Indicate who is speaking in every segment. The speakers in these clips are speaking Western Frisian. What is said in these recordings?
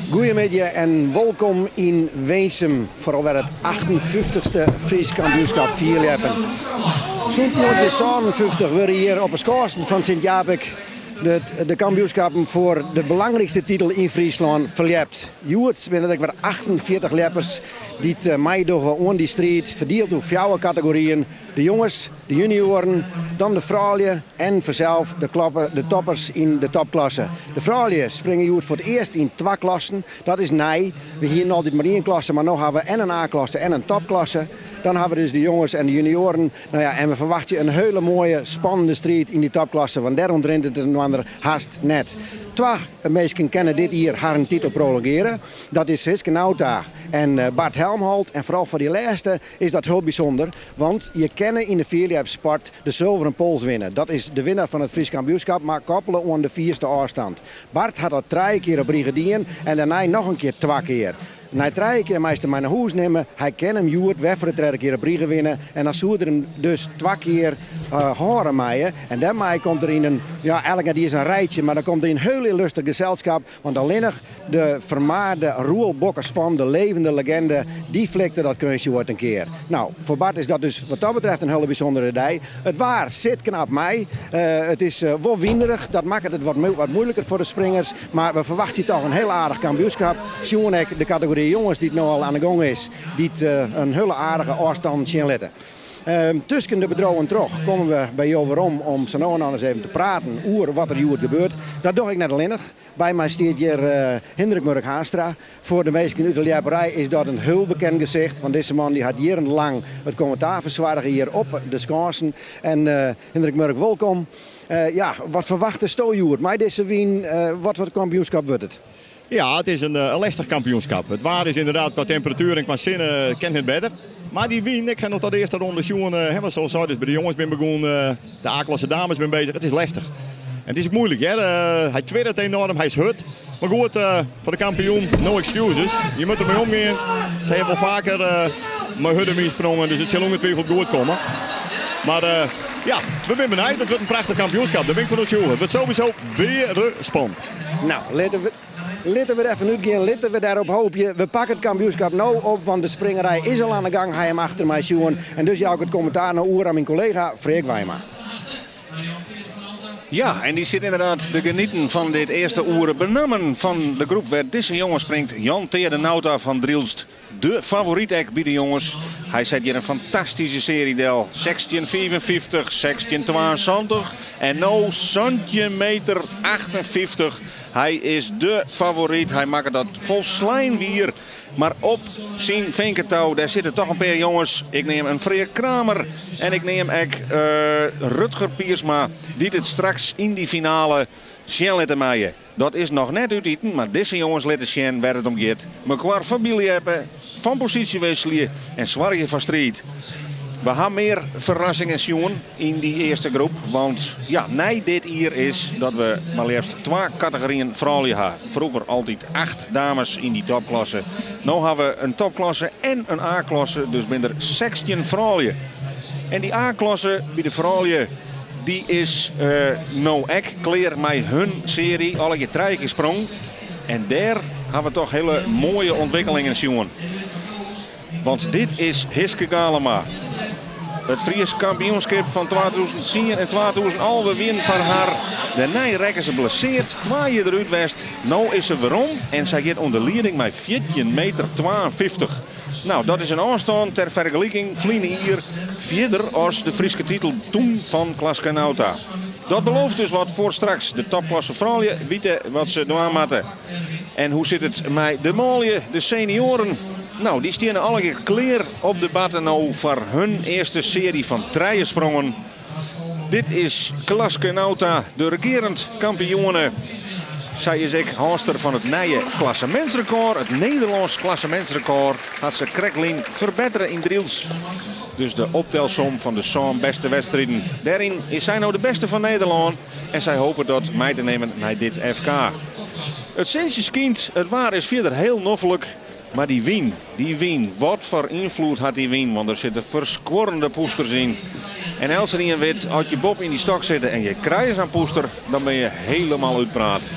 Speaker 1: Goeiemiddei en wolkom yn Winsum foar alwer it 58ste Frysk kampioenskap fierljeppen. Sûnt 1957 wurde hjir op 'e skânsen fan Sint Japik de, de kampioenskappen foar de belangrykste titel yn Fryslân ferljept. Hjoed binne der ek wer 48 ljeppers dy't eh, meidogge oan dy striid, ferdield oer fjouwer kategoryen. De jonges, de junioaren, dan de froulju en fansels de, klappe, de toppers yn de topklasse. De froulju springe hjoed foar it earst yn twa klassen. Dat is nij. We hienen altyd mar ien klasse, mar no hawwe we en in A-klasse en in topklasse. Dan hawwe we dus de jonges en de junioaren. No ja, en we ferwachtsje in hiele moaie, spannende striid yn dy topklasse, want dêr ûntrint it inoar hast net. Twa minsken kinne dit jier harren titel prolongeare. Dat is Hiske Nauta en Bart Helmholt. En foaral foar dy lêste is dat hiel bysûnder, want je kinne yn de fierljepsport de sulveren pols winne. Dat is de winner fan it Frysk kampioenskap, mar koppele oan de fierste ôfstand. Bart hat dat trije kear op rige dien en dêrnei noch in kear twa kear. Nei trije kear meist him mei nei hûs nimme. Hy kin him hjoed wer foar de tredde kear op rige winne en dan soe er him dus twa kear hâlde meie. En dêrmei komt er yn in, ja, elk net iens in rijtsje, mar dan komt er yn hiel illuster geselskap, want allinnich de fermaarde Roel Bokke Span, de levende legende, dy flikte dat keunstje oait in kear. No, foar Bart is dat dus wat dat betreft in hiele bysûndere dei. It waar sit knap mei. It is wol winerich, dat makket it wat muoiliker foar de springers. Mar we ferwachtsje toch in hiel aardich kampioenskap. Sjoen ek de kategory jonges dy't no al oan de gong is, dy't in hiele aardige ôfstannen sjen litte. Tusken de bedriuwen troch komme we by jo werom om sa no en dan ris even te praten oer wat der hjoed gebeurt. Dat doch ik net allinnich. By my stiet hjir Hindrik Murk Haanstra. Foar de minsken út de ljepperij is dat in hiel bekend gesicht, want dizze man dy hat jierrenlang it kommentaar fersoarge hjir op de Skânsen. En Hindrik Murk, wolkom. Ja, wat ferwachtesto hjoed mei dizze wyn? Wat foar kampioenskap wurdt it?
Speaker 2: Ja, it is in lestich kampioenskap. It waar is ynderdaad kwa temperatuer en kwa sinne kin net better. Mar dy wyn, ik ha noch tot de earste ronde sjoen, hè, want soas sein, dus by de jonges bin begûn, de A-klasse dames bin bezich. It is lestich. En it is ek moeilik hear. Hy twittert enorm, hy is hurd. Mar goed, foar de kampioen, no excuses. Je moatte dermei omgean. Se hawwe wol faker mei hurde wyn sprongen, dus it sil ûngetwiveld goed komme. Mar ja, we binne benijd. It wurdt in prachtich kampioenskap, dêr bin ik fan oertsjûge. It wurdt sowieso bearespannend.
Speaker 1: No, litte we, litte we derfan útgean, litte we dêrop hoopje. We pakke it kampioenskap no op, want de springerij is al oan de gang, ha jim achter my sjoen. En dus jou ik it kommentaar no oer oan myn kollega Freark Wijma.
Speaker 3: Ja, en dy sit ynderdaad te genieten fan dit earste oere. Benammen fan de groep wêr't dizze jonge springt. Jan Teade Nauta fan Drylst. De favoryt ek by de jonges. Hy set hjir in fantastyske searje del. 16,55, 16,72 en no 17 meter 58. Hy is de favoryt. Hy makket dat folslein wier. Mar op syn finketou, dêr sitte toch in pear jonges. Ik neam in Freark Kramer en ik neam ek Rutger Piersma, dy't it straks yn dy finale sjen litte meie. Dat is noch net útiten, mar dizze jonges litte sjen wêr't it om giet. Mekoar foarbyljeppe, fan posysje wikselje en soargje foar striid. We ha mear ferrassingen sjoen yn dy earste groep, want ja, nij dit jier is dat we mar leafst twa kategoryen froulju ha. Froeger altyd acht dames yn dy topklasse. No ha we in topklasse en in A-klasse, dus binne der 16 froulju. En dy A-klasse by de froulju, dy is no ek klear mei hun searje, allegear trije kear sprong. En dêr ha we toch hiele moaie ûntwikkelingen sjoen. Want dit is Hiske Galema. It Frysk kampioenskip fan 2010 en 2011 wienen foar har. Dêrnei rekke se blesseard, twa jier derút west. No is se werom en sy giet oan de lieding mei 14 meter 52. No, dat is in ôfstân ter fergeliking ferline jier fierder as de Fryske titel toen fan Klaske Nauta. Dat belooft dus wat foar straks. De topklasse froulju witte wat se dwaan moatte. En hoe sit it mei de manlju, de senioaren? No, dy steane allegear klear op de batten no foar hun earste searje fan trije sprongen. Dit is Klaske Nauta, de regearend kampioene. Sy is ek hâldster fan it nije klassemintsrekôr. It Nederlânsk klassemintsrekôr hat se krektlyn ferbettere yn Drylts. Dus de optelsom fan de sân bêste wedstriden. Dêryn is sy no de bêste fan Nederlân. En sy hopet dat mei te nimmen nei dit FK. It sintsje skynt, it waar is fierder hiel noflik. Mar dy wyn, dy wyn, wat foar ynfloed hat dy wyn? Want der sitte ferskuorrende pûsters yn. En eltsenien wit, as je boppe yn dy stok sitte en je krije sa'n pûster, dan bin je helemaal útpraat.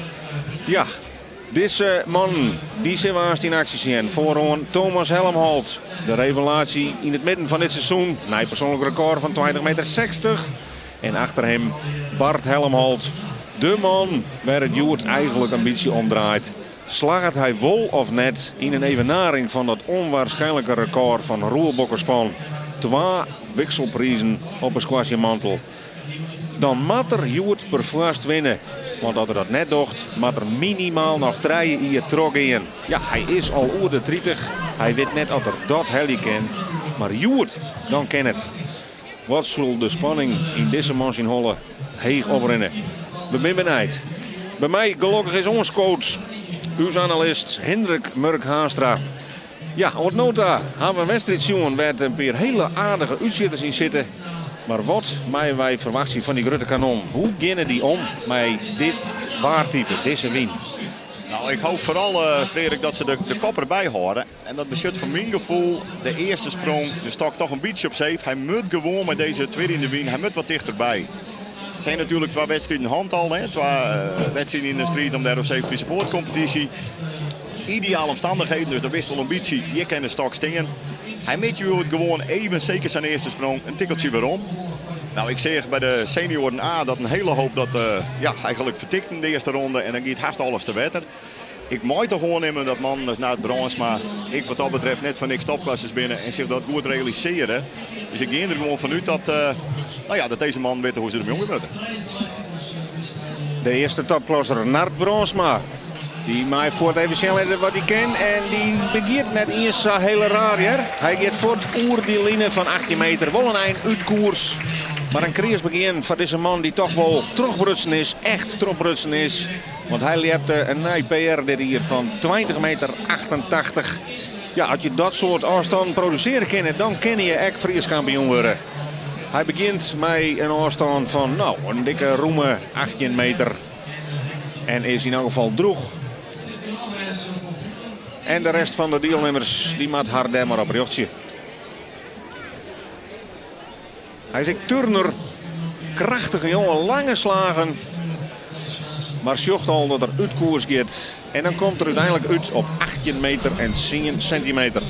Speaker 3: Ja, dizze mannen, dy sille we aanst yn aksje sjen. Foaroan Thomas Helmholt, de revelatie yn it midden fan dit seizoen. Nij persoanlik rekôr fan 20 meter 60. En achter him Bart Helmholt, de man wêr't it hjoed eigenlik in bytsje om draait. Slagget hy wol of net yn in evenaring fan dat ûnwaarskynlike rekôr fan Roel Bokkespan? Twa wikselprizen op 'e skoarsjemantel. Dan moat er hjoed perfoarst winne. Want as er dat net docht, moat er minimaal noch 3 jier trochgean. Ja, hy is al oer de 30. Hy wit net oft er dat helje kin. Mar hjoed, dan kin it. Wat sil de spanning yn dizze man syn holle heech oprinne? We binne benijd. By my gelokkich is oanskood ús analist Hindrik Murk Haanstra. Ja, oant no ta hawwe we in wedstriid sjoen wêr't in pear hiele aardige útsjitters yn sitte. Mar wat meie wy ferwachtsje fan dy grutte kanon? Hoe geane dy om mei dit waartype, dizze wyn?
Speaker 2: Nou, ik hoop foaral, Frederik, dat se de kop derby hâlde. En dat betsjut foar myn gefoel de earste sprong, de stok toch in bytsje op seef. Hy moat gewoan mei dizze twirjende wyn, hy moat wat tichterby. It zijn natuerlik twa wedstriden hand al, hè? Twa wedstriden yn de striid om de ROC Friese Poort-competitie. Ideale omstandigheden, dus dat wist wol in bytsje. Hjir kin de stok stean. Hy moat hjoed gewoan even, seker syn earste sprong, in tikkeltsje werom. Nou, ik seach by de senioaren A dat in hiele hoop dat, ja, eigenlik fertikten de earste ronde en dan giet hast alles te wetter. Ik mei toch oannimme dat mannen as Nard Brandsma ek wat dat betreft net foar niks topklassers binne en sich dat goed realisearje. Dus ik gean der gewoan fanút dat, nou ja, dat dizze mannen witte hoe't se dermei omgean moatte.
Speaker 3: De earste topklasser Nard Brandsma. Dy mei fuort even sjen litte wat hy kin. En dy begjint net iens sa hiel raar hear. Hy giet fuort oer dy line fan 18 meter. Wol in ein út koers. Mar in kreas begjin foar dizze man dy't toch wol trochbrutsen is. Echt trochbrutsen is. Want hy ljepte in nij PR dit jier fan 20 meter 88. Ja, as je dat soart ôfstannen produsearje kinne, dan kinne je ek Fries kampioen wurde. Hy begjint mei in ôfstân fan, nou, in dikke rûme 18 meter. En is yn elk gefal droech. En de rest fan de dielnimmers, dy moat har dêr mar op rjochtsje. Hy is ek turner. Krachtige jonge, lange slagen. Mar sjocht al dat er út koers giet. En dan komt er úteinlik út op 18 meter en 10 sintimeter.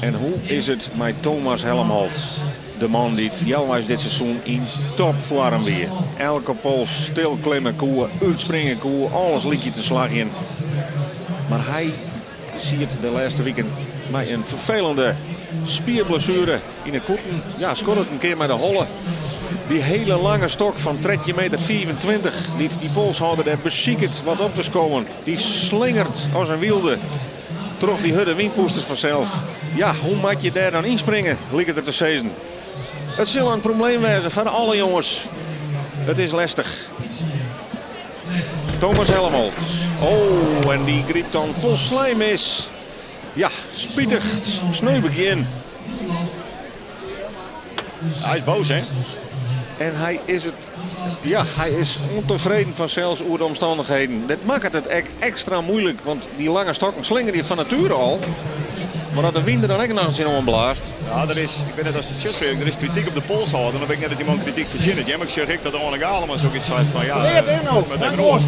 Speaker 3: En hoe is it mei Thomas Helmholt? De man dy't healweis dit seizoen yn topfoarm wie. Elke pols stil klimme koe, útspringe koe, alles lykje te slagjen. Mar hy siet de lêste wiken mei in ferfelende spierblessuere yn 'e kûten. Ja, skodde it in kear mei de holle. Dy hiele lange stok fan trettjin meter fiifentweintich dy't dy polshâlder dêr besiket wat op te skowen, dy slingert as in wylde. Troch dy hurde wynpûsters fansels. Ja, hoe moat je dêr dan ynspringe, liket er te sizzen. It sil in probleem wêze foar alle jonges. It is lestich. Thomas Helmholt. Oh, en dy grypt dan folslein mis. Ja, spitich. Sneu begjin.
Speaker 2: Hy is boas, hè?
Speaker 3: En hy is it, ja, hy is ûntefreden fansels oer de omstannichheden. Dat makket it ek ekstra muoilik, want dy lange stokken slingerje fan natuere al. Mar as de wyn der dan ek noch tsjinoan blaast.
Speaker 2: Ja, der is, ik wit net oft it sjochst, Freark, der is krityk op de polshâlder. Dan wit ik net oft dy man krityk fertsjinnet. Ja, mar ik sjoch ek dat Arne Galema sok iets seit fan, ja, met even oars.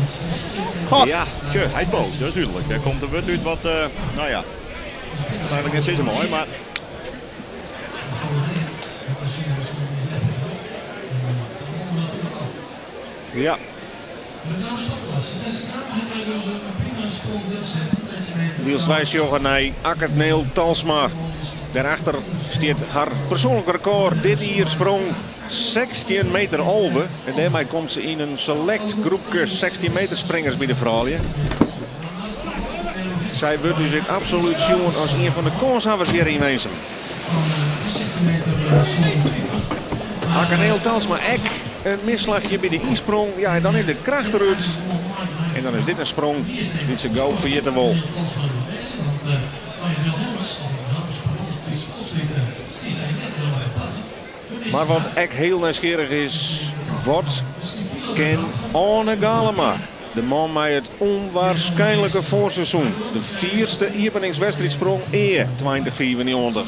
Speaker 2: Ja, sjoch, hy is boas, dat is dúdlik. Dêr komt in wurd út wat, no ja, wat eigenlik net sizze mei, mar.
Speaker 3: Ja. Wylst wy sjogge nei Akkert Neel Talsma. Dêrachter stiet har persoanlik rekôr dit jier sprong 16 meter 11. En dêrmei komt se yn in selekt groepke 16 meter springers by de froulju. Sy wurdt dus ek absolút sjoen as ien fan de kânshawwers hjir yn Winsum. Akke Neel Talsma ek in misslachje by de ynsprong. Ja, en dan is de kracht derút. En dan is dit in sprong dy't se gau ferjitte wol. Mar wat ek hiel nijsgjirrich is, wat kin Arne Galema? De man mei it ûnwaarskynlike foarseizoen. De fierste iepeningswedstriidsprong ea, 20,95.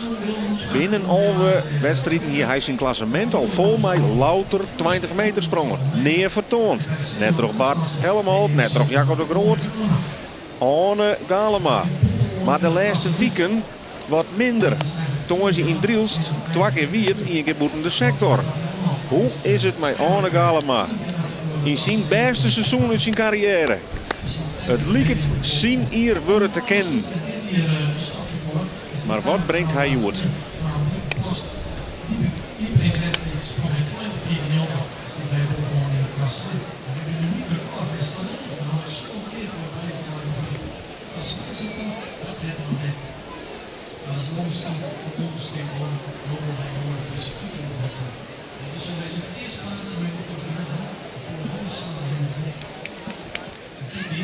Speaker 3: Binnen 11 wedstriden hie hy syn klassemint al fol mei louter 20 meter sprongen. Nea fertoand. Net troch Bart Helmholt, net troch Jacob de Groot. Oane Galema. Mar de lêste wiken wat minder. Tongersdei yn Drylst, twa kear wiet, ien kear bûten de sektor. Hoe is it mei Oane Galema yn syn bêste seizoen út syn karriêre? It liket syn jier wurde te kinnen. Mar wat bringt hy hjoed?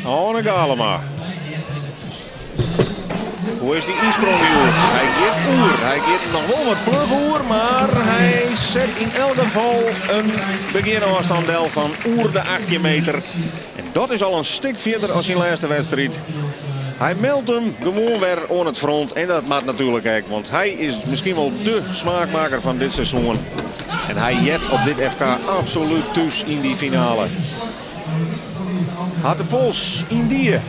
Speaker 3: Oane Galema. Hoe is dy ynsprong hjoed? Hy giet oer. Hy giet noch wol wat fluch oer, mar hy set yn elk gefal in begjinôfstân del fan oer de 18 meter. En dat is al in stik fierder as syn lêste wedstriid. Hy meldt him gewoan wer oan it front en dat moat natuerlik ek, want hy is miskien wol de smaakmaker fan dit seizoen. En hy heart op dit FK absolút thús yn dy finale. Hat de pols yndie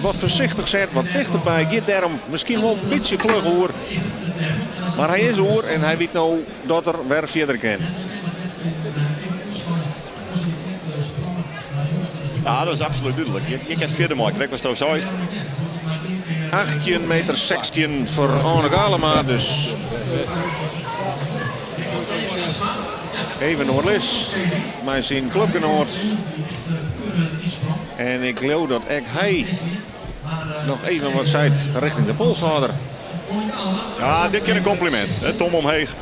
Speaker 3: wat foarsichtich set, wat tichterby. Giet dêrom miskien wol in bytsje fluch oer. Mar hy is oer en hy wit no dat er wer fierder kin.
Speaker 2: Ja, dat is absolút dúdlik. Je kinst fierder mei, krekt watsto seist.
Speaker 3: 18 meter 16 foar Oane Galema, dus even oerlis mei syn klupgenoat. En ik leau dat ek hy noch even wat seit richting de polshâlder.
Speaker 2: Ja, dit kin in kompliment. Hè, Tom omheech.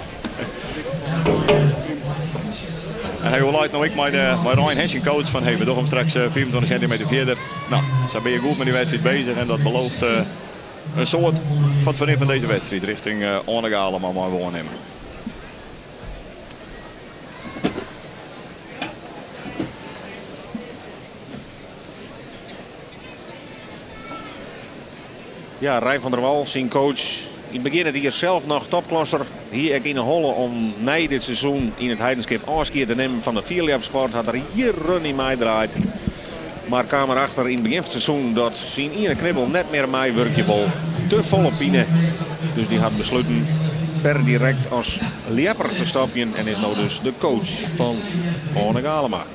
Speaker 2: En hy leit no ek mei, de, mei Ryan Hessing, coach, fan hey, we dogge him straks 25 centimeter fierder. Nou, sa binne je goed mei dy wedstriid bezich en dat belooft in soad fan it ferrin fan dizze wedstriid richting Oane Galema mei we oannimme.
Speaker 3: Ja, Rein van der Wal, syn coach. Yn it begjin it jier sels noch topklasser. Hie ek yn 'e holle om nei dit seizoen yn It Heidenskip ôfskied te nimmen fan de fierljepsport. Hat er jierren yn meidraaid. Mar kaam er achter yn it begjin fan it seizoen dat syn iene knibbel net mear meiwurkje wol. Te folle pine. Dus dy hat besluten per direkt as ljepper te stopjen en is no dus de coach fan Oane Galema.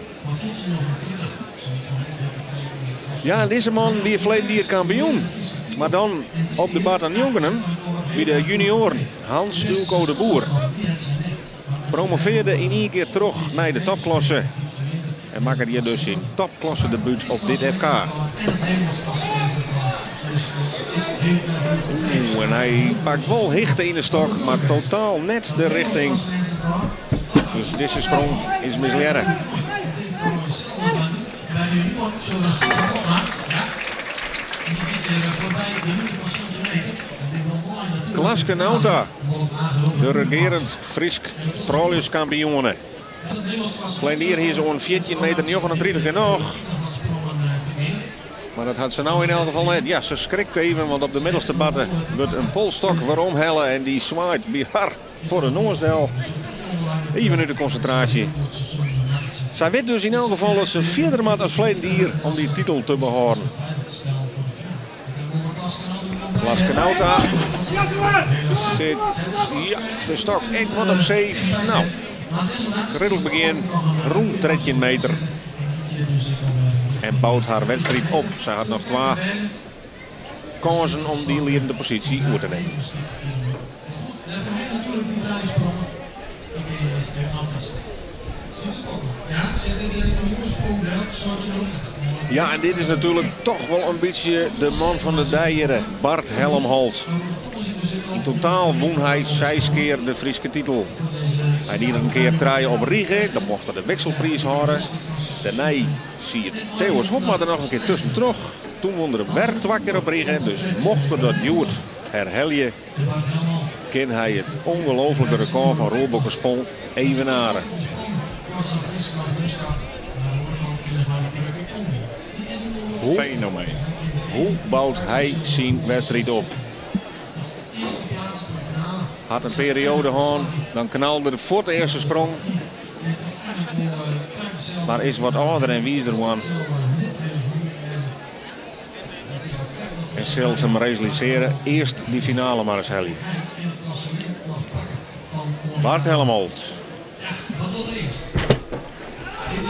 Speaker 3: Ja, en dizze man wie ferleden jier kampioen. Mar dan op de barte njonken him by de junioaren Hans Ulco de Boer. Promovearde yn ien kear troch nei de topklasse. En makke hjir dus syn topklasse debút op dit FK. Oeh, en hy pakt wol hichte yn de stok, mar totaal net de richting. Dus dizze sprong is mislearre. Klaske Nauta, de regearend Frysk frouljuskampioene. Ferleden jier hie se oan 14 meter 39 genôch. Mar dat hat se no yn elk gefal net. Ja, se skrikt even, want op de middelste barte wurdt in polstok weromhelle en dy swaait by har foar de noas del. Even út de konsintraasje. Sy wit dus yn elk gefal dat se fierder moat as ferleden jier om dy titel te behâlden. Klaske Nauta sit ja, de stok ek wat op safe. Nou, ridlik begjin, rûn 13 meter. En bout har wedstriid op. Sy hat noch twa kânsen om dy liedende posysje oer te nimmen. Ja, en dit is natuerlik toch wol in bytsje de man fan de dei hjir, Bart Helmholt. Yn totaal wûn hy seis kear de Fryske titel. Hy die der in kear trije op rige, dan mocht er de wikselpriis hâlde. Dêrnei siet Theo's Hopma der noch in kear tuskentroch. Toen wûn er wer twa kear op rige, dus mocht er dat hjoed herhelje, kin hy it ûngelooflike rekôr fan Roel Bokkespol evenaren.
Speaker 2: Fenomeen.
Speaker 3: Hoe bout hy syn wedstriid op? Hat in perioade hân, dan knalde er fuort de earste sprong. Mar is wat âlder en wizer wurden. En sil se him realisearje, earst dy finale mar ris helje. Bart Helmholt.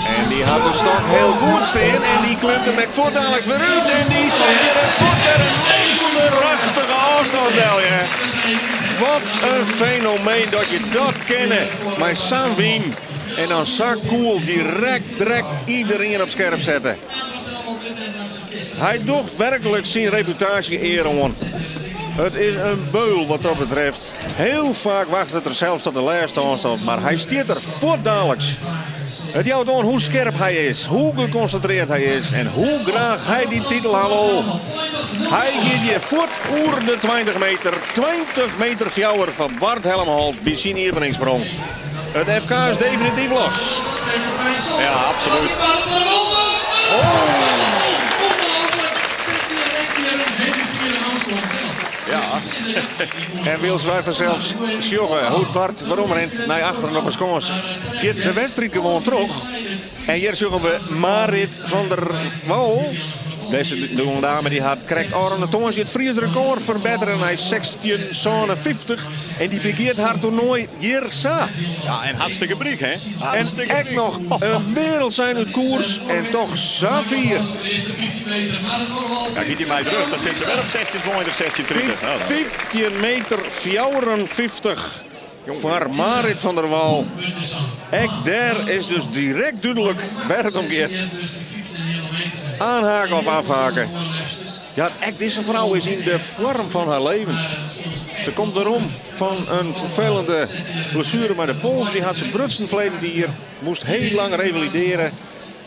Speaker 3: En dy hat de stok hiel goed stean en dy klimt him ek fuortdaliks wer út. En dy set hjir in fuort wer in meesterachtige ôfstân del. Ja. Wat in fenomeen dat je dat kinne mei sa'n wyn. En dan sa cool direkt, direkt iedereen op skerp sette. Hy docht werklik syn reputaasje ear oan. It is in beul wat dat betreft. Hiel faak wachtet er sels tot de lêste ôfstân, mar hy stiet der fuortdaliks. It jout oan hoe skerp hy is, hoe gekonsintrearre hy is en hoe graach hy dy titel ha wol. Hy giet hjir fuort oer de 20 meter. 20 meter 4 fan Bart Helmholt by syn iepeningssprong. It FK is definityf los.
Speaker 2: Ja, absolút.
Speaker 3: Oh.
Speaker 2: Ja.
Speaker 3: En wylst wy fansels sjogge hoe't Bart weromrint nei achteren op 'e skâns, giet de wedstriid gewoan troch. En hjir sjogge we Marit van der Wal. Dizze jonge dame dy hat krekt ôfrûne tongersdei it Frysk rekôr ferbettere nei 16,57. En dy begjint har toernoai hjir sa.
Speaker 2: Ja, en hartstikke bryk, hè?
Speaker 3: En ek noch in wereldein út koers en toch sa fier.
Speaker 2: Ja, giet hy mei terug, dan sit se wer op 16,20, 16,30. Nou, dan.
Speaker 3: 15 meter 54 foar Marit van der Wal. Ek dêr is dus direkt dúdlik wêr't it om giet. Aanhaken of afhaken. Ja, ek dizze frou is yn de foarm fan har libben. Se komt werom fan in ferfelende blessuere mei de pols. Dy hat se brutsen ferleden jier. Moast hiel lang revalidearje.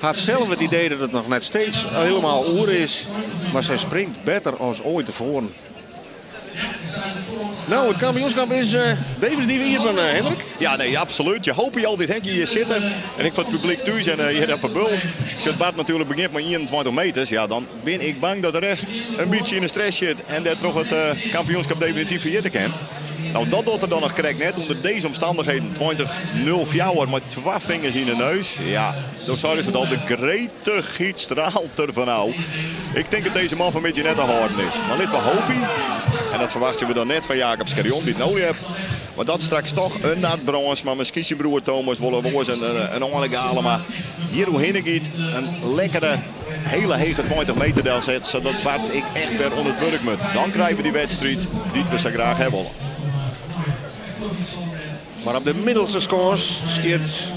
Speaker 3: Hat sels it idee dat it noch net steeds hielendal oer is. Mar sy springt better as oait tefoaren. No, it kampioenskip is definityf iepen, Hendrik.
Speaker 2: Ja, nee, absolút. Je hoopje altyd, hè, hjir sitte. En ek foar it publyk thús en hjir op de bult. Sjoch, Bart natuerlik begjint mei 21 meters. Ja, dan bin ik bang dat de rest in bytsje yn de stress sit. En dêrtroch it kampioenskip definityf ferjitte kin. No, dat docht er dan noch krekt net. Under dizze omstannichheden 20.04 mei twa fingers yn de neus. Ja, do seidest it al, de gretichheid straalt der fanôf. Ik tink dat dizze man fan 'e middei net te hâlden is. Mar lit we hoopje, en dat ferwachtsje we dan net fan Jacob Scherjon, dy't no ljept. Mar dat straks toch in Nard Brâns, mar miskien syn broer Thomas wol oars in Arne Galema hjir oerhinne giet. In lekkere, hiele hege 20 meter delset, sadat Bart ek echt wer oan it wurk moat. Dan krije we dy wedstriid dy't we sa graach ha wolle.
Speaker 3: Mar op de middelste skâns stiet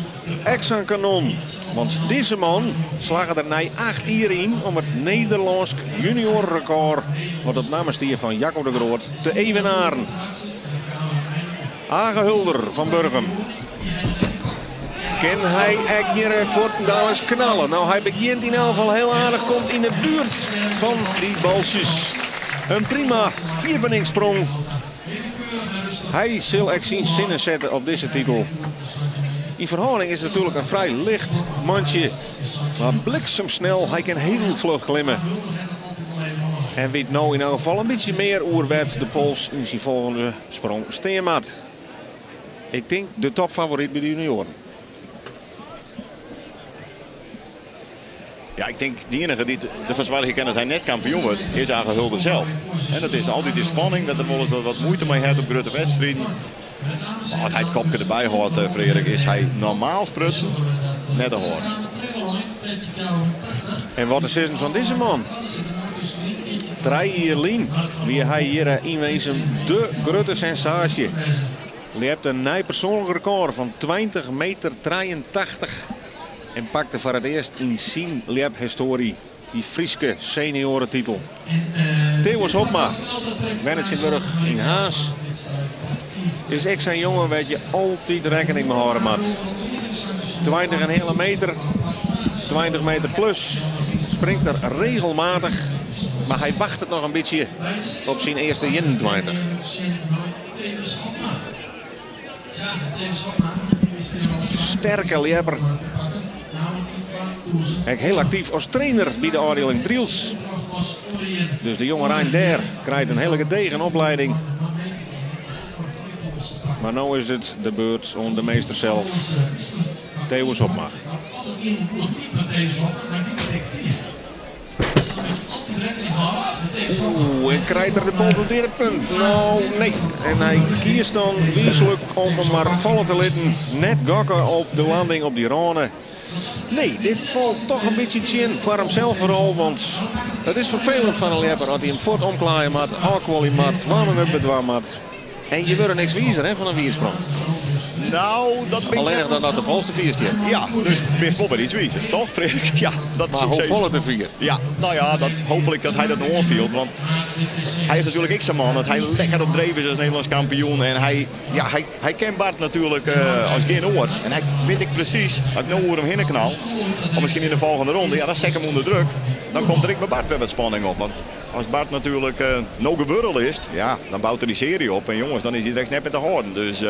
Speaker 3: ek sa'n kanon. Want dizze man slagge der nei 8 jier yn om it Nederlânsk juniorrekôr, wat op namme stie fan Jacco de Groot, te evenaren. Age Hulder fan Burgum. Kin hy ek hjir fuortendaliks knalle? No, hy begjint yn elk gefal hiel aardich, komt yn de buert fan dy baltsjes. In prima iepeningssprong. Hy sil ek syn sinnen sette op dizze titel. Yn ferhâlding is it natuerlik in frij licht mantsje. Mar bliksemsnel, hy kin hiel fluch klimme. En wit no yn elk gefal in bytsje mear oer wêr't de pols yn syn folgjende sprong stean moat. Ik tink de topfavoryt by de junioaren.
Speaker 2: Ja, ik tink de iennige dy't derfoar soargje kin dat hy net kampioen wurdt, is Age Hulder sels. En dat is altyd de spanning, dat er wolris wat muoite mei hat op grutte wedstriden. Mar as hy it kopke derby hâldt, Frederik, is hy normaal sprutsen net te hâlden.
Speaker 3: En wat te sizzen fan dizze man? 3 jier lyn wie hy hjir yn Winsum de grutte sensaasje. Ljepte in nij persoanlik rekôr fan 20 meter 83 en pakte foar it earst yn syn ljephistoarje dy Fryske senioretitel. Thewis Hobma, wennet tsjintwurdich yn Harns, is ek sa'n jonge wêr't je altyd rekkening mei hâlde moat. 20 en heale meter, 20 meter plus, springt er regelmatich, mar hy wachtet noch in bytsje op syn earste 21. Sterke ljepper. Ek hiel aktyf as trainer by de ôfdieling Drylts. Dus de jongerein dêr krijt in hiele gedegen oplieding. Mar no is it de beurt oan de meester sels, Theunis Hobma. Oeh, en krijt er de pols op het punt? Nou, nee. En hy kiest dan wiislik om him mar falle te litten. Net gokke op de landing op dy râne. Nee, dit falt toch in bytsje tsjin. Foar himsels foaral, want it is ferfelend foar in ljepper as hy him fuort omklaaie moat, ôfkuolje moat, warming-up dwaan moat. En je wurde niks wizer, hè, fan in wiersprong.
Speaker 2: Nou, dat ben ik
Speaker 3: Allinnich
Speaker 2: net-
Speaker 3: dan dat de pols te fier stiet.
Speaker 2: Ja, dus bist wol wer iets wizer, toch, Frederik? Ja, dat
Speaker 3: Mar
Speaker 2: soe ik
Speaker 3: hoe
Speaker 2: sizze.
Speaker 3: folle te fier?
Speaker 2: Ja, nou ja, dat, hooplik dat hy dat oanfielt. Want hy is natuerlik ek sa'n man dat hy lekker op dreef is as Nederlânsk kampioen. En hy, ja, hy ken Bart natuerlik as gjin oar. En hy wit ek presys, as ik no oer him hinne knal, of miskien yn de folgjende ronde, ja, dan set ik him ûnder druk. Dan komt der ek by Bart wer wat spanning op. Want as Bart natuerlik no gewurrel is, ja, dan bout er dy searje op. En jonges, dan is hy direkt net mear te hâlden. Dus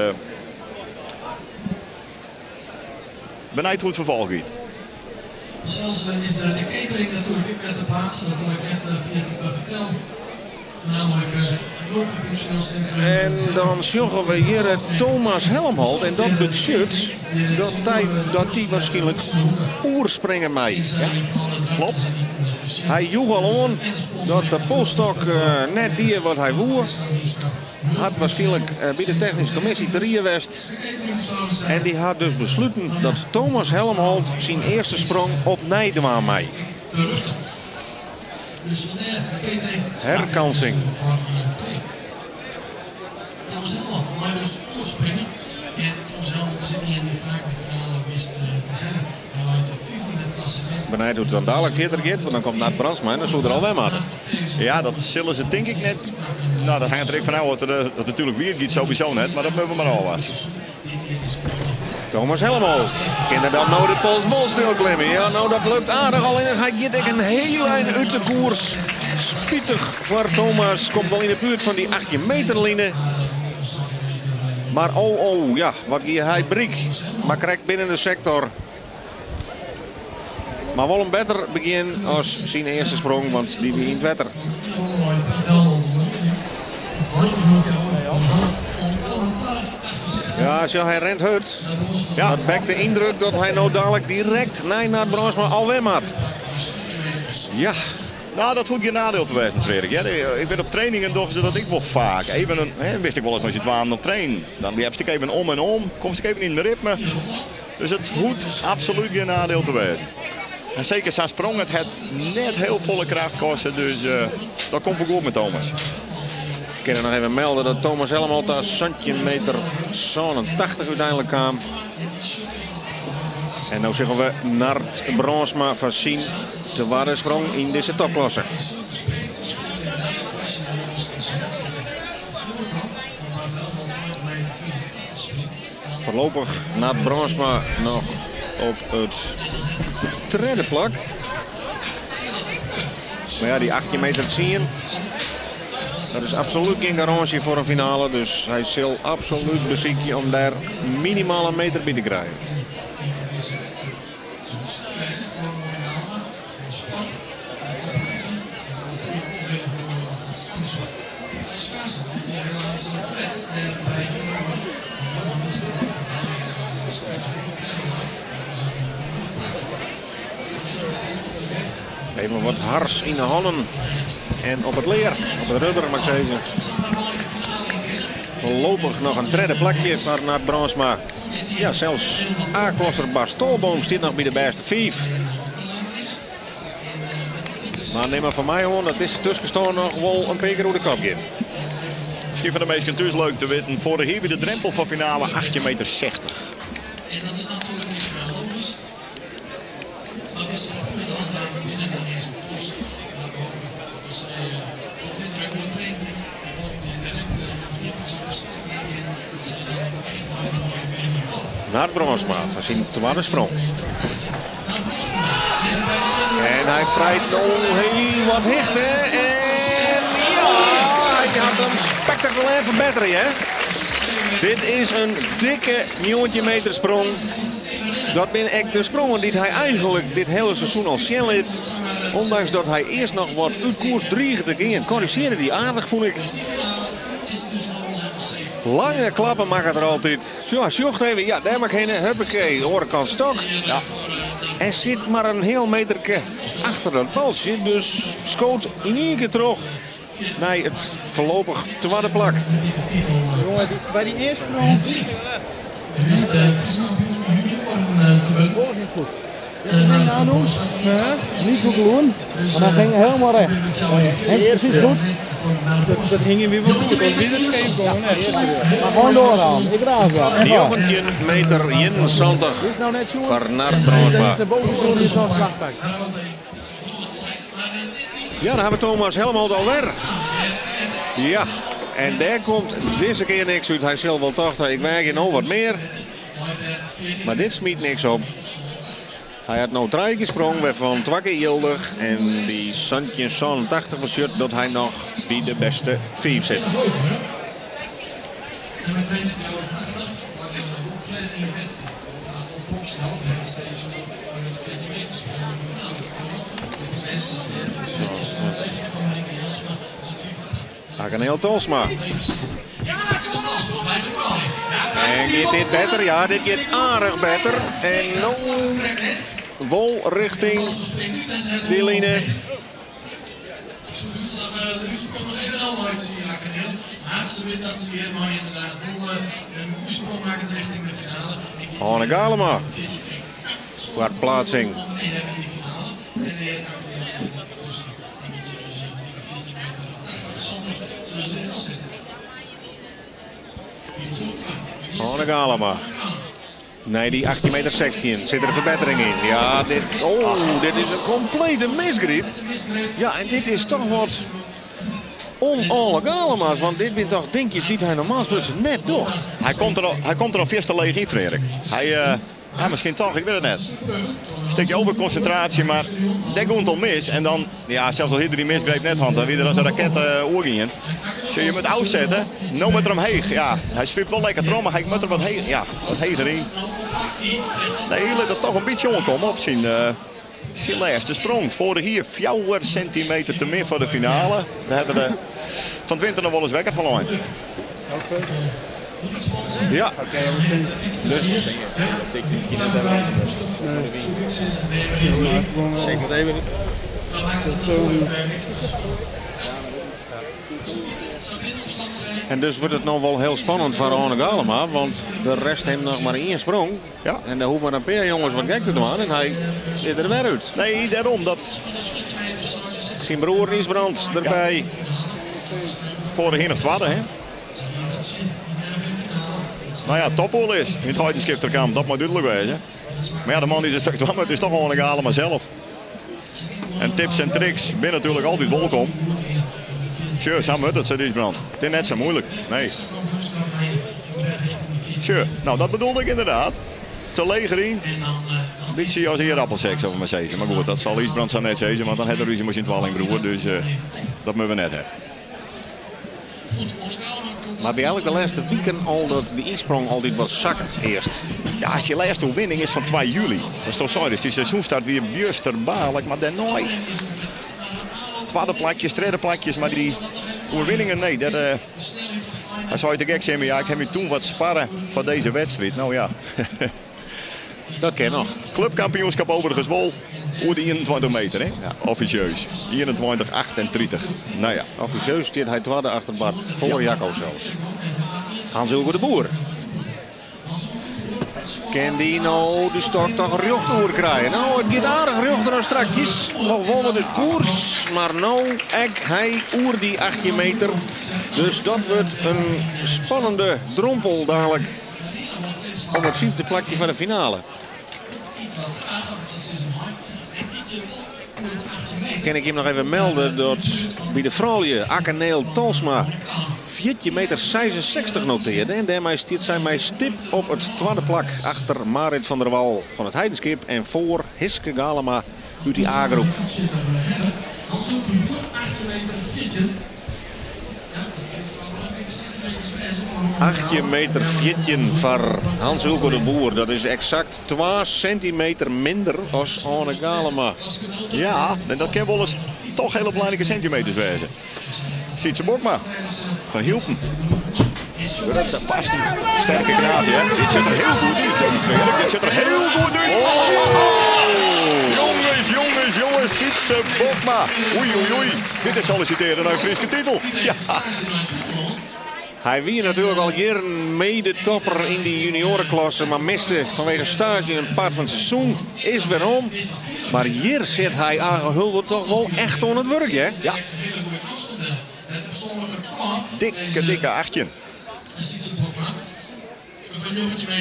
Speaker 2: benijd hoe't it ferfolch giet.
Speaker 4: Sels is de catering natuerlik ek wer te pleatsen, dat wol ik net ferjitte te fertellen. Namelijk multifunctioneel sintrum.
Speaker 3: En dan sjogge we hjir Thomas Helmholt. En dat betsjut dat hy, dat dy wierskynlik oerspringe mei.
Speaker 2: Klopt.
Speaker 3: Hy joech al oan dat de polsstok net die wat hy woe. Hat wierskynlik by de technyske kommisje te rie west. En dy hat dus besluten dat Thomas Helmholt syn earste sprong opnij dwaan mei.
Speaker 4: Dus vandaar de catering.
Speaker 3: Herkansing.
Speaker 4: Voor IMP. Thomas Helmholt mei dus oerspringe. En Thomas Helmholt is ien dy't faak de finale wist te heljen. Hy leit de 15 it klassemint.
Speaker 3: Benijd hoe't it dan dalik fierder giet, want dan komt Nard Brandsma en dan soe er al wer moatte.
Speaker 2: Ja, dat sille se tink ik net. Nou, dat hinget der ek fan ôf wat der dat natuerlik wier giet sowieso net, mar dat moatte we mar ôfwachtsje.
Speaker 3: Thomas Helmholt. Kin er dan no de pols wol stilklimme? Ja, no dat lukt aardich. Allinnich hy giet ek in hiel ein út de koers. Spitich foar Thomas. Komt wol yn de buert fan dy 18 meter line. Mar oh, ja, wat gie hy bryk. Mar krekt binnen de sektor. Mar wol in better begjin as syn earste sprong, want dy wie yn it wetter. Ja, sjoch, hy rint hurd.
Speaker 2: Ja.
Speaker 3: Dat wekt de yndruk dat hy no dalik direkt nei Nard Brandsma alwer moat. Ja.
Speaker 2: Nou, dat hoecht gjin neidiel te wêzen, Frederik. Ja, ik bin op trainingen dogge se dat ek wol faak. Even in, hè, wist ik wolris mei syn twaen op trainen. Dan ljepst ek even om en om, komst ek even yn it ritme. Dus it hoecht absolút gjin neidiel te wêzen. En seker sa'n sprong, it hat net hiel folle kracht koste, dus dat komt wol goed mei Thomas.
Speaker 3: Ik kin noch even melde dat Thomas Helmholt ta 17 meter 87 úteinlik kaam. En no sjogge we Nard Brandsma foar syn twadde sprong yn dizze topklasse. Foarlopich Nard Brandsma noch op it tredde plak. Mar ja, dy 18 meter 10, dat is absolút gjin garânsje foar in finale. Dus hy sil absolút besykje om dêr minimaal in meter by te krijen. Even wat hars yn de hannen en op it lear, op it rubber moat ik sizze. Foarlopich noch in tredde plakje foar Nard Brandsma. Ja, sels A-klasser Bas Tolboom stiet noch by de bêste fiif. Mar nim mar fan my oan dat dizze tuskenstân noch wol in pear kear oer de kop giet.
Speaker 2: Miskien foar de minsken thús leuk te witten. Foarich jier wie de drempel foar finale 18 meter 60.
Speaker 4: En dat is natuerlik ek logysk. Mar we sille met handhaven binnen de earste klas. Mar we hoopje dat sy op dit rekord trainen giet en volgend jier direkt de manier fan syn versterking in. Dat sy dan echt mei de mooie top.
Speaker 3: Nard Brandsma foar syn twadde sprong. En hy krijt no hiel wat hichte. En ja, hy hat him spektakulêr ferbettere, hè? Dit is in dikke 19 meter sprong. Dat binne ek de sprongen dy't hy eigenlik dit hiele seizoen al sjen lit. Ondanks dat hy earst noch wat út koers drige te gean, korrigearre dy aardich, fûn ik. Lange klappen makket er altyd. Ja, sjocht even. Ja, dêr moat ik hinne. Huppakee, oare kant stok.
Speaker 2: Ja.
Speaker 3: En sit mar in heal meterke achter dat baltsje. Dus skoot yn ien kear troch nei it foarlopich twadde plak.
Speaker 5: Jongen, by dy earste sprong. Niet goed doen, maar dan ging helemaal recht. Henk precies goed.
Speaker 6: Dat hing weer wel goed, want wie er scheef gewoon.
Speaker 5: Maar gewoon doorgaan. Ik raas wel. Echt waar.
Speaker 3: 19 meter 71
Speaker 5: Dit is nou net zo.
Speaker 3: foar Nard Brandsma.
Speaker 5: De bovenste die zo'n slag pakt.
Speaker 3: Ja, dan ha we Thomas Helmholt alwer. Ja, en dêr komt dizze kear niks út. Hy sil wol tocht ha, ik weagje no wat mear. Mar dit smyt niks op. Hy hat no trije kear sprong, wêrfan twa kear jildich. En dy 17,87 betsjut dat hy noch by de bêste fiif sit. Akke-Neel Tolsma. En giet dit better? Ja, dit giet aardich better. En no wol rjochting dy line.
Speaker 4: Ik soe de útslach, de útsprong noch even ôfmeitsje, Akke-Neel. Mar se wit dat se hjirmei ynderdaad wol in goede sprong makket rjochting de finale. En giet
Speaker 3: Oane Galema
Speaker 4: 14 meter.
Speaker 3: foar pleatsing.
Speaker 4: En hebben in de finale. En de heer Akke-Neel komt tussen. En giet hier dus dikke 14 meter 80, 70, zullen ze er wel zitten.
Speaker 3: Oane Galema. Nee, die 18 meter 16. Zit er een verbetering in? Ja, dit, oh, dit is een komplete misgryp. Ja, en dit is toch wat on Galema's. Want dit binne toch dinkjes dy't hy normaal sprutsen net docht.
Speaker 2: Hy komt der al fierste leech yn, Frederik. Hy, ja, miskien toch, ik wit it net. In stikje oerkonsintraasje, mar dêr giet it al mis. En dan, ja, sels al hie er dy misgreep net hân, dan wie er as in raket oergien. Sjoch, je moatte ôfsette, no moat er omheech. Ja, hy swipt wol lekker troch, mar hy moat der wat, ja, wat heger yn. Nee, hy lit it toch in bytsje oankomme op syn lêste sprong. Foarich jier 4 sintimeter te min foar de finale. Dêr hat er de, fan 't winter noch wolris wekker fan lein.
Speaker 3: Ja. Dus.
Speaker 6: Ik moet even.
Speaker 3: En dus wurdt it no wol hiel spannend foar Oane Galema, want der rest him noch mar ien sprong.
Speaker 2: Ja.
Speaker 3: En dêr hoege mar in pear jonges wat gek te dwaan en hy is der wer út.
Speaker 2: Nee, dêrom. Dat...
Speaker 3: Syn broer Ysbrand derby.
Speaker 2: Ja. Foarich jier noch twadde, hè? No ja, topoerlis yn it Heidenskipterkamp, dat moat dúdlik wêze. Mar ja, de man dy't it straks dwaan moat is toch Oane Galema sels. En tips en tricks binne natuerlik altyd wolkom. Sjoch, sa moat it, seit Ysbrand. It is net sa muoilik. Nee. Sjoch, no dat bedoelde ik ynderdaad. Te leech deryn. Bytsje as ierappelsek, sille we mar sizze. Mar goed, dat sil Ysbrand sa net sizze, want dan hat er rúzje mei syn twallingbroer. Dus dat moatte we net ha.
Speaker 3: Mar by eigenlik de lêste wiken al dat de ynsprong altyd wat sakket earst.
Speaker 2: Ja, syn lêste oerwinning is fan 2 july. Datsto seidest, dy seizoenstart wie bjusterbaarlik, mar dêrnei twadde plakjes, tredde plakjes, mar dy oerwinningen, nee, dat, hy sei te gek tsjin my, ja, ik ha my toen wat sparre foar dizze wedstriid. No ja.
Speaker 3: Dat kin noch.
Speaker 2: Klupkampioenskip overigens wol oer de 21 meter, hè?
Speaker 3: Ja.
Speaker 2: Offisjeus. 21,38. No ja.
Speaker 3: Offisjeus stiet hy twadde achter Bart, foar Jacco sels. Hans Ulke de Boer. Kin dy no de stok toch rjocht oer krije? No, it giet aardich rjochter as strakjes. Noch wol wat út koers, mar no ek hy oer dy 18 meter. Dus dat wurdt in spannende drompel dalik om it fyfde plakje foar de finale. Kin ik jim noch even melde dat by de froulju Akke-Neel Tolsma 14 meter 66 notearde. En dêrmei stiet sy mei stip op it twadde plak achter Marit van der Wal fan it Heidenskip en foar Hiske Galema út dy A-groep. 18 meter 14 foar Hans Ulco de Boer. Dat is eksakt 2 sintimeter minder as Oane Galema.
Speaker 2: Ja, en dat kin wolris toch hiele belangrike sintimeters wêze. Sytse Bokma fan Hylpen. Grutte passen, sterke knaap, ja. Dit sjocht der hiel goed út, dit sjocht der hiel goed út. Oh! Jonges, jonges, jonges, Sytse Bokma. Oei, oei, oei. Dit is solliciteren nei in Fryske titel. Ja.
Speaker 3: Hy wie natuerlik al jierren mede-topper yn dy junioareklasse, mar miste fanwege staazje in part fan it seizoen. Is werom. Mar hjir sit hy Age Hulder toch wol echt oan it wurk, hè?
Speaker 2: Ja. Dikke, dikke 18.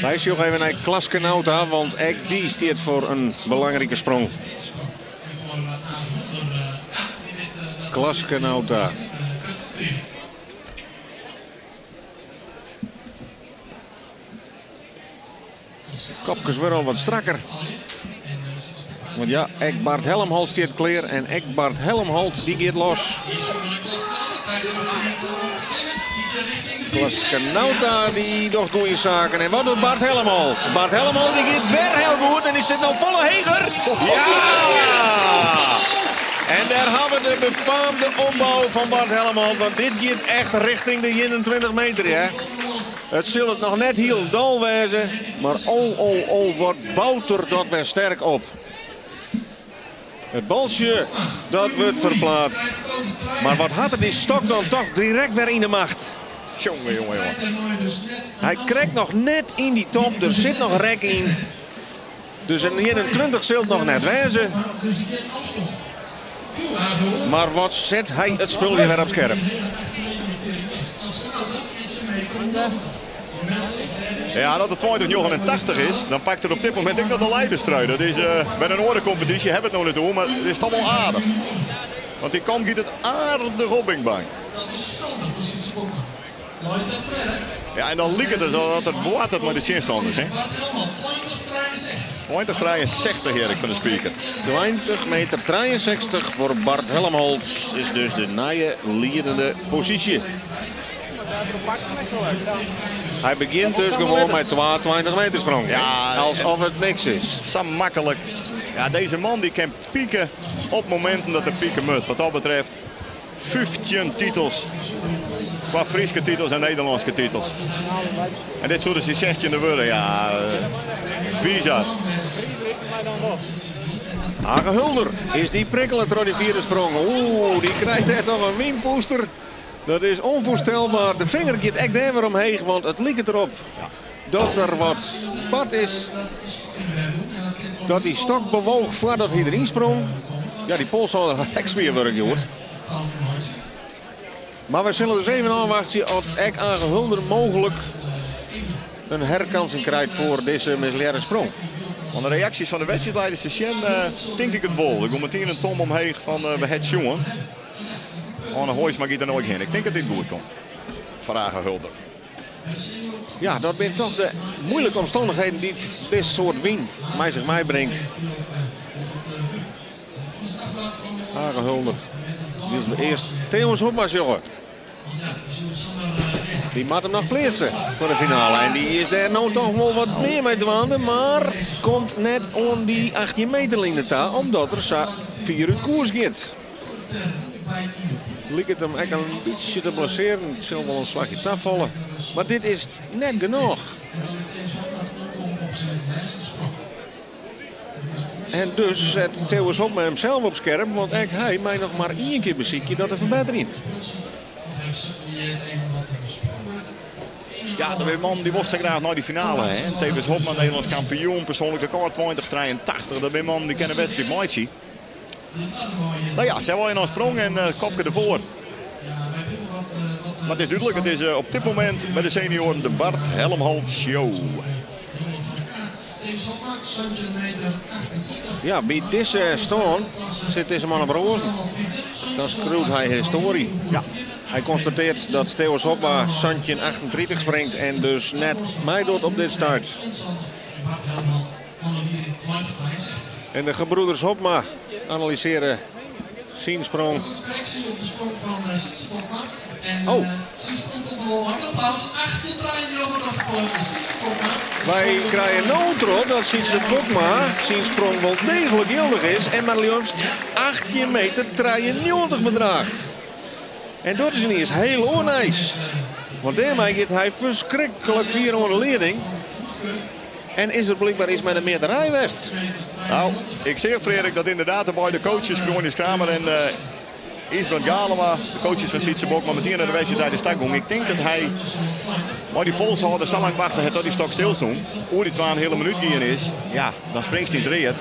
Speaker 3: Wy sjogge even nei Klaske Nauta, want ek dy stiet foar in belangrike sprong. Klaske Nauta. Kopkes wurde al wat strakker. Want ja, ek Bart Helmholt stiet klear en ek Bart Helmholt dy giet los. Klaske Nauta dy docht goede saken. En wat docht Bart Helmholt? Bart Helmholt dy giet wer hiel goed en dy sit no folle heger. Ja! En dêr hawwe we de befaamde opbou fan Bart Helmholt. Want dit giet echt richting de 21 meter. Hè? It sil it noch net hielendal wêze, mar oh, oh, oh, wat bout er dat wer sterk op. It baltsje, dat wurdt ferplaatst. Mar wat hat er dy stok dan toch direkt wer yn de macht.
Speaker 2: Jonge, jonge, jonge.
Speaker 3: Hy krekt noch net yn dy top, der sit noch rek yn. Dus in 21 sil it noch net wêze. Mar wat set hy it spul hjir wer op skerp.
Speaker 2: Ja, dat it 2089 is, dan pakt er op dit momint ek noch de leiderstrui. Dat is uh, by in oare kompetysje hawwe we it noch net oer, mar it is toch wol aardich. Want dy kant giet it aardich op, Bing Bang. Ja, en dan liket it dat er boartet mei de tsjinstanners. Hè? 2063 hear ik fan de speaker.
Speaker 3: 20 meter 63 foar Bart Helmholt is dus de nije liedende posysje. Hy begjint dus gewoan mei 22 meter sprong.
Speaker 2: Ja,
Speaker 3: Alsof it niks is.
Speaker 2: Sa maklik. Ja, dizze man dy kin pike op mominten dat er pike moat. Wat dat betreft 15 titels. Kwa Fryske titels en Nederlânske titels. En dit soe dus syn 16e wurde. Ja, bizar.
Speaker 3: Age Hulder is dy prikkele troch dy fjirde sprong. Oeh, dy krijt dêr toch in wynpûster. Dat is ûnfoarstelber. De finger giet ek dêr wer omheech, want it liket derop dat der wat bard is. Dat dy stok bewoog foardat hy deryn sprong. Ja, dy polshâlder hat ek swier wurk hjoed. Mar we sille dus even ôfwachtsje oft ek Age Hulder mooglik in herkansing krijt foar dizze mislearre sprong.
Speaker 2: Oan de reaksjes fan de wedstriidlieders te sjen, tink ik it wol. Der komt metien in tom omheech fan we het sjoen. Oane Hooijsma giet der no ek hinne. Ik tink dat dit goed komt foar Age Hulder.
Speaker 3: Ja, dat binne toch de muoilike omstannichheden dy't dit soart wyn mei sich meibringt. Age Hulder. Wylst we earst Theunis Hobma sjogge. Dy moat him noch pleatse foar de finale. En dy is dêr no toch wol wat mear mei dwaande. Mar komt net oan dy 18 meter line ta, omdat er sa fier út koers giet. Liket him ek in bytsje te blessearen. It sil wol in slachje tafalle. Mar dit is net genôch. En dus set Theunis Hobma himsels op skerp, want ek hy mei noch mar ien kear besykje dat te ferbetterjen.
Speaker 2: Ja, der binne mannen dy wolle sa graach nei dy finale. Hè. Theunis Hobma, Nederlânsk kampioen, persoanlik rekôr 2083. Dat binne mannen dy kinne wedstriid meitsje. No ja, sy wolle noch in sprong en kopke derfoar. Mar it is dúdlik, it is op dit momint by de senioaren de Bart Helmholt Show.
Speaker 3: Ja, by dizze stân sit dizze man op roazen. Dan skriuwt hy histoarje.
Speaker 2: Ja.
Speaker 3: Hy konstatearret dat Theunis Hobma 1738 springt en dus net meidocht op dit stuit. En de gebroeders Hobma analyseren Syn sprong. Oh. Wy krije no troch dat Sytse Bokma syn sprong wol deeglik jildich is en mar leafst 18 meter 93 bedraacht. En dat is yniens hiel oar nijs. Want dêrmei giet hy ferskriklik fier oan de lieding. En is der blykber iets mei de mjitterij west?
Speaker 2: Nou, ik seach Freark dat ynderdaad de beide coaches Cornelis Kramer en Ysbrand Galema, de coaches fan Sytse Bokma, metien nei de wedstriid nei de start gong. Ik tink dat hy mei dy polshâlder sa lang wachte hat tot dy stok stil stond. Oer dy 2,5 minuut gien is, ja, dan springst yn it read.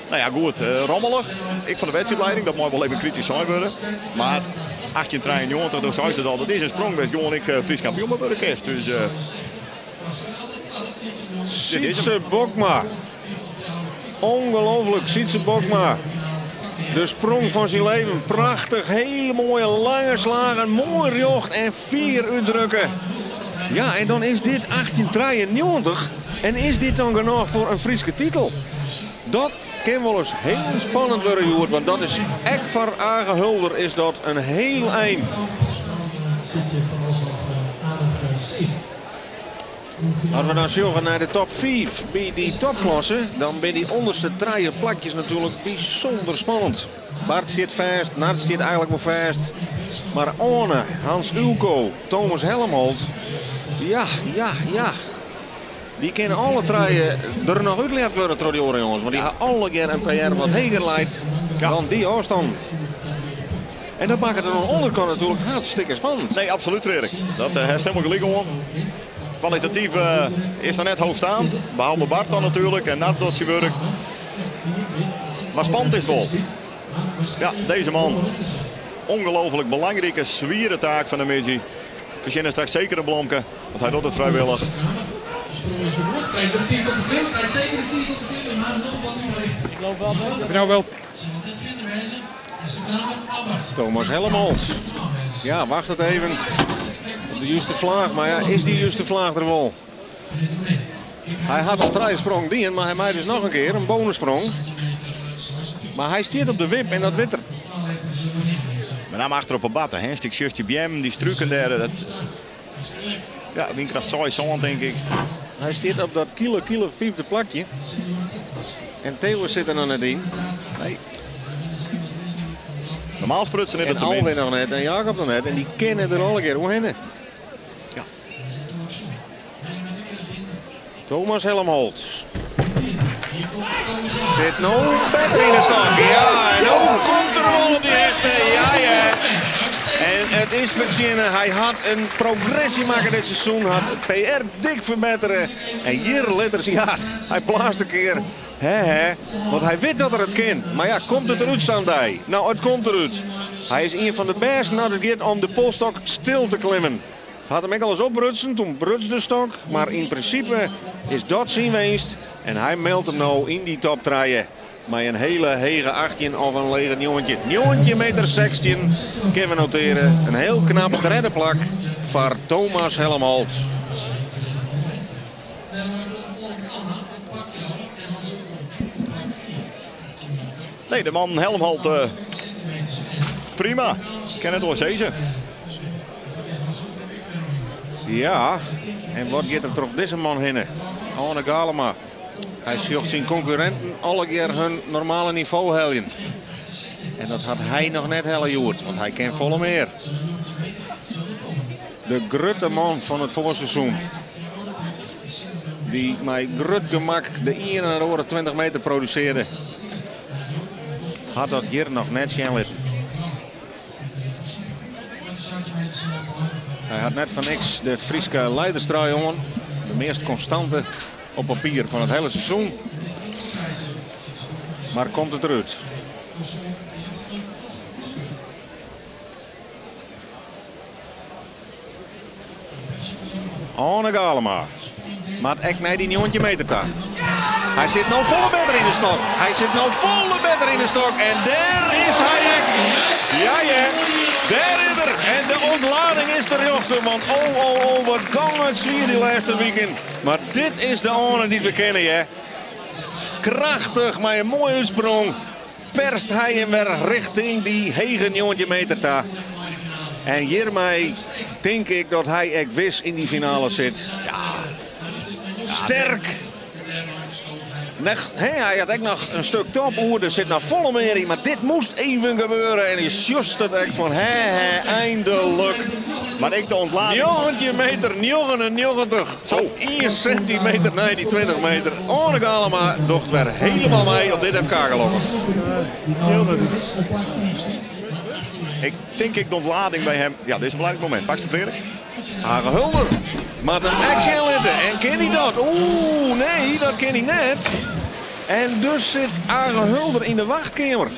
Speaker 2: Nou ja, goed, rommelich. Ek fan de wedstriidleiding, dat mei wol even kritysk sein wurde. Mar 1893, do seist it al, dat is in sprong wêr'tst gewoan ek Frysk kampioen mei wurde kinst. Dus dit is
Speaker 3: Sytse
Speaker 2: hem.
Speaker 3: Bokma. Ongelooflijk, Sytse Bokma. De sprong fan syn leven. Prachtich, hele moaie lange slagen, moai rjocht en fier útdrukke. Ja, en dan is dit 1893. En is dit dan genôch foar in Fryske titel? Dat kin wolris hiel spannend wurde hjoed, want dat is ek foar Age Hulder is dat in hiel ein. As we dan sjogge nei de top 5 by dy topklasse, dan binne dy ûnderste trije plakjes natuerlik bysûnder spannend. Bart stiet fêst, Nart stiet eigenlik wol fêst. Mar Oane, Hans Ulco, Thomas Helmholt, ja, ja, ja. Dy kinne alle trije der noch útleard wurde troch dy oare jonges. Want dy ha allegear in PR wat heger leit dan dy ôfstân. En dat makket it oan de ûnderkant natuerlik hartstikke spannend.
Speaker 2: Nee, absolút Freark. Dat hast helemaal gelyk oan. Kwalitatyf is noch net hoogstaand. Behalve Bart dan natuerlik en Nart docht syn wurk. Mar spannend is it wol. Ja, dizze man. Ongelooflijk belangrike, swiere taak fan de middei. Fertsjinnet straks seker in blomke, want hy docht it frijwillich.
Speaker 3: Thomas Helmholt. Ja, wachtet even op de juste flaach. Mar ja, is dy juste flaach der wol? Hy hat al trije sprongen dien, mar hy mei dus noch in kear in bonussprong. Mar hy stiet op de wip en dat wit er.
Speaker 2: Met name achter op 'e batte, hè? Een stik just dy beammen, dy struken dêr. Dat... Ja, wynkracht 6, 7 tink ik.
Speaker 3: Hy stiet op dat kile, kile fyfde plakje. En Theo sit der noch net yn.
Speaker 2: Nee. Normaal sprutsen is
Speaker 3: En
Speaker 2: dat te min.
Speaker 3: Alwin noch net en Jacob noch net. En dy kinne der allegear oerhinne.
Speaker 2: Ja.
Speaker 3: Thomas Helmholt. Sit no better yn de stok. Ja, en no komt er wol op dy hechte. Ja, ja. En it is fertsjinne. Hy hat in progressy makke dit seizoen. Hat PR dik ferbettere. En hjir lit er, ja, hy blaast in kear. Hè, hè. Want hy wit dat er it kin. Mar ja, komt it derút sa'n dei? No, it komt derút. Hy is ien fan de bêsten as it giet om de polsstok stil te klimmen. It hat him ek alris opbrutsen, doe bruts de stok. Mar yn prinsipe is dat syn winst. En hy meldt him no yn dy top trije mei in hele hege 18 of in lege 19. 19 meter 16 kinne we noteare. In hiel knap tredde plak foar Thomas Helmholt.
Speaker 2: Nee, de man Helmholt, prima. Kin net oars sizze.
Speaker 3: Ja, en wat giet der troch dizze man hinne? Oane Galema. Hy sjocht syn konkurrinten allegear hun normale nivo heljen. En dat hat hy noch net helle hjoed, want hy kin folle mear. De grutte man fan it foarseizoen. Dy't mei grut gemak de iene nei de oare 20 meter produsearde. Hat dat hjir noch net sjen litten. Hy hat net foar niks de Fryske leiderstrui oan. De meast konstante op papier fan it hiele seizoen. Mar komt it derút? Oane Galema moat ek nei dy 19 meter ta. Hy sit no folle better yn de stok. Hy sit no folle better yn de stok. En dêr is hy ek. Ja, ja. Dêr is er. En de ûntlading is terjochte. Want oh, oh, oh, wat gong it swier dy lêste wiken. Mar dit is de Oane dy't we kenne, hè. Krachtich mei in moaie útsprong. perst hy him wer richting dy hege 19 meter ta. En hjirmei tink ik dat hy ek wis yn dy finale sit.
Speaker 2: Ja.
Speaker 3: Sterk. Hy hat ek noch in stik top oer, der sit noch folle mear yn, mar dit moast even gebeure en hy sjocht it ek fan hè hè, eindelijk.
Speaker 2: Mar ek de ontlading.
Speaker 3: 19 meter 99,
Speaker 2: Zo.
Speaker 3: 1 sintimeter nei dy 20 meter. Oane Galama docht wer helemaal mei op dit FK gelokkich.
Speaker 2: Ik tink ek de ontlading by him. Ja, dit is in belangryk momint. Pakst him, Freark?
Speaker 3: Age Hulder moat him ek sjen litte. En kin hy dat? Oeh, nee, dat kin hy net. En dus sit Age Hulder yn de wachtkeamer.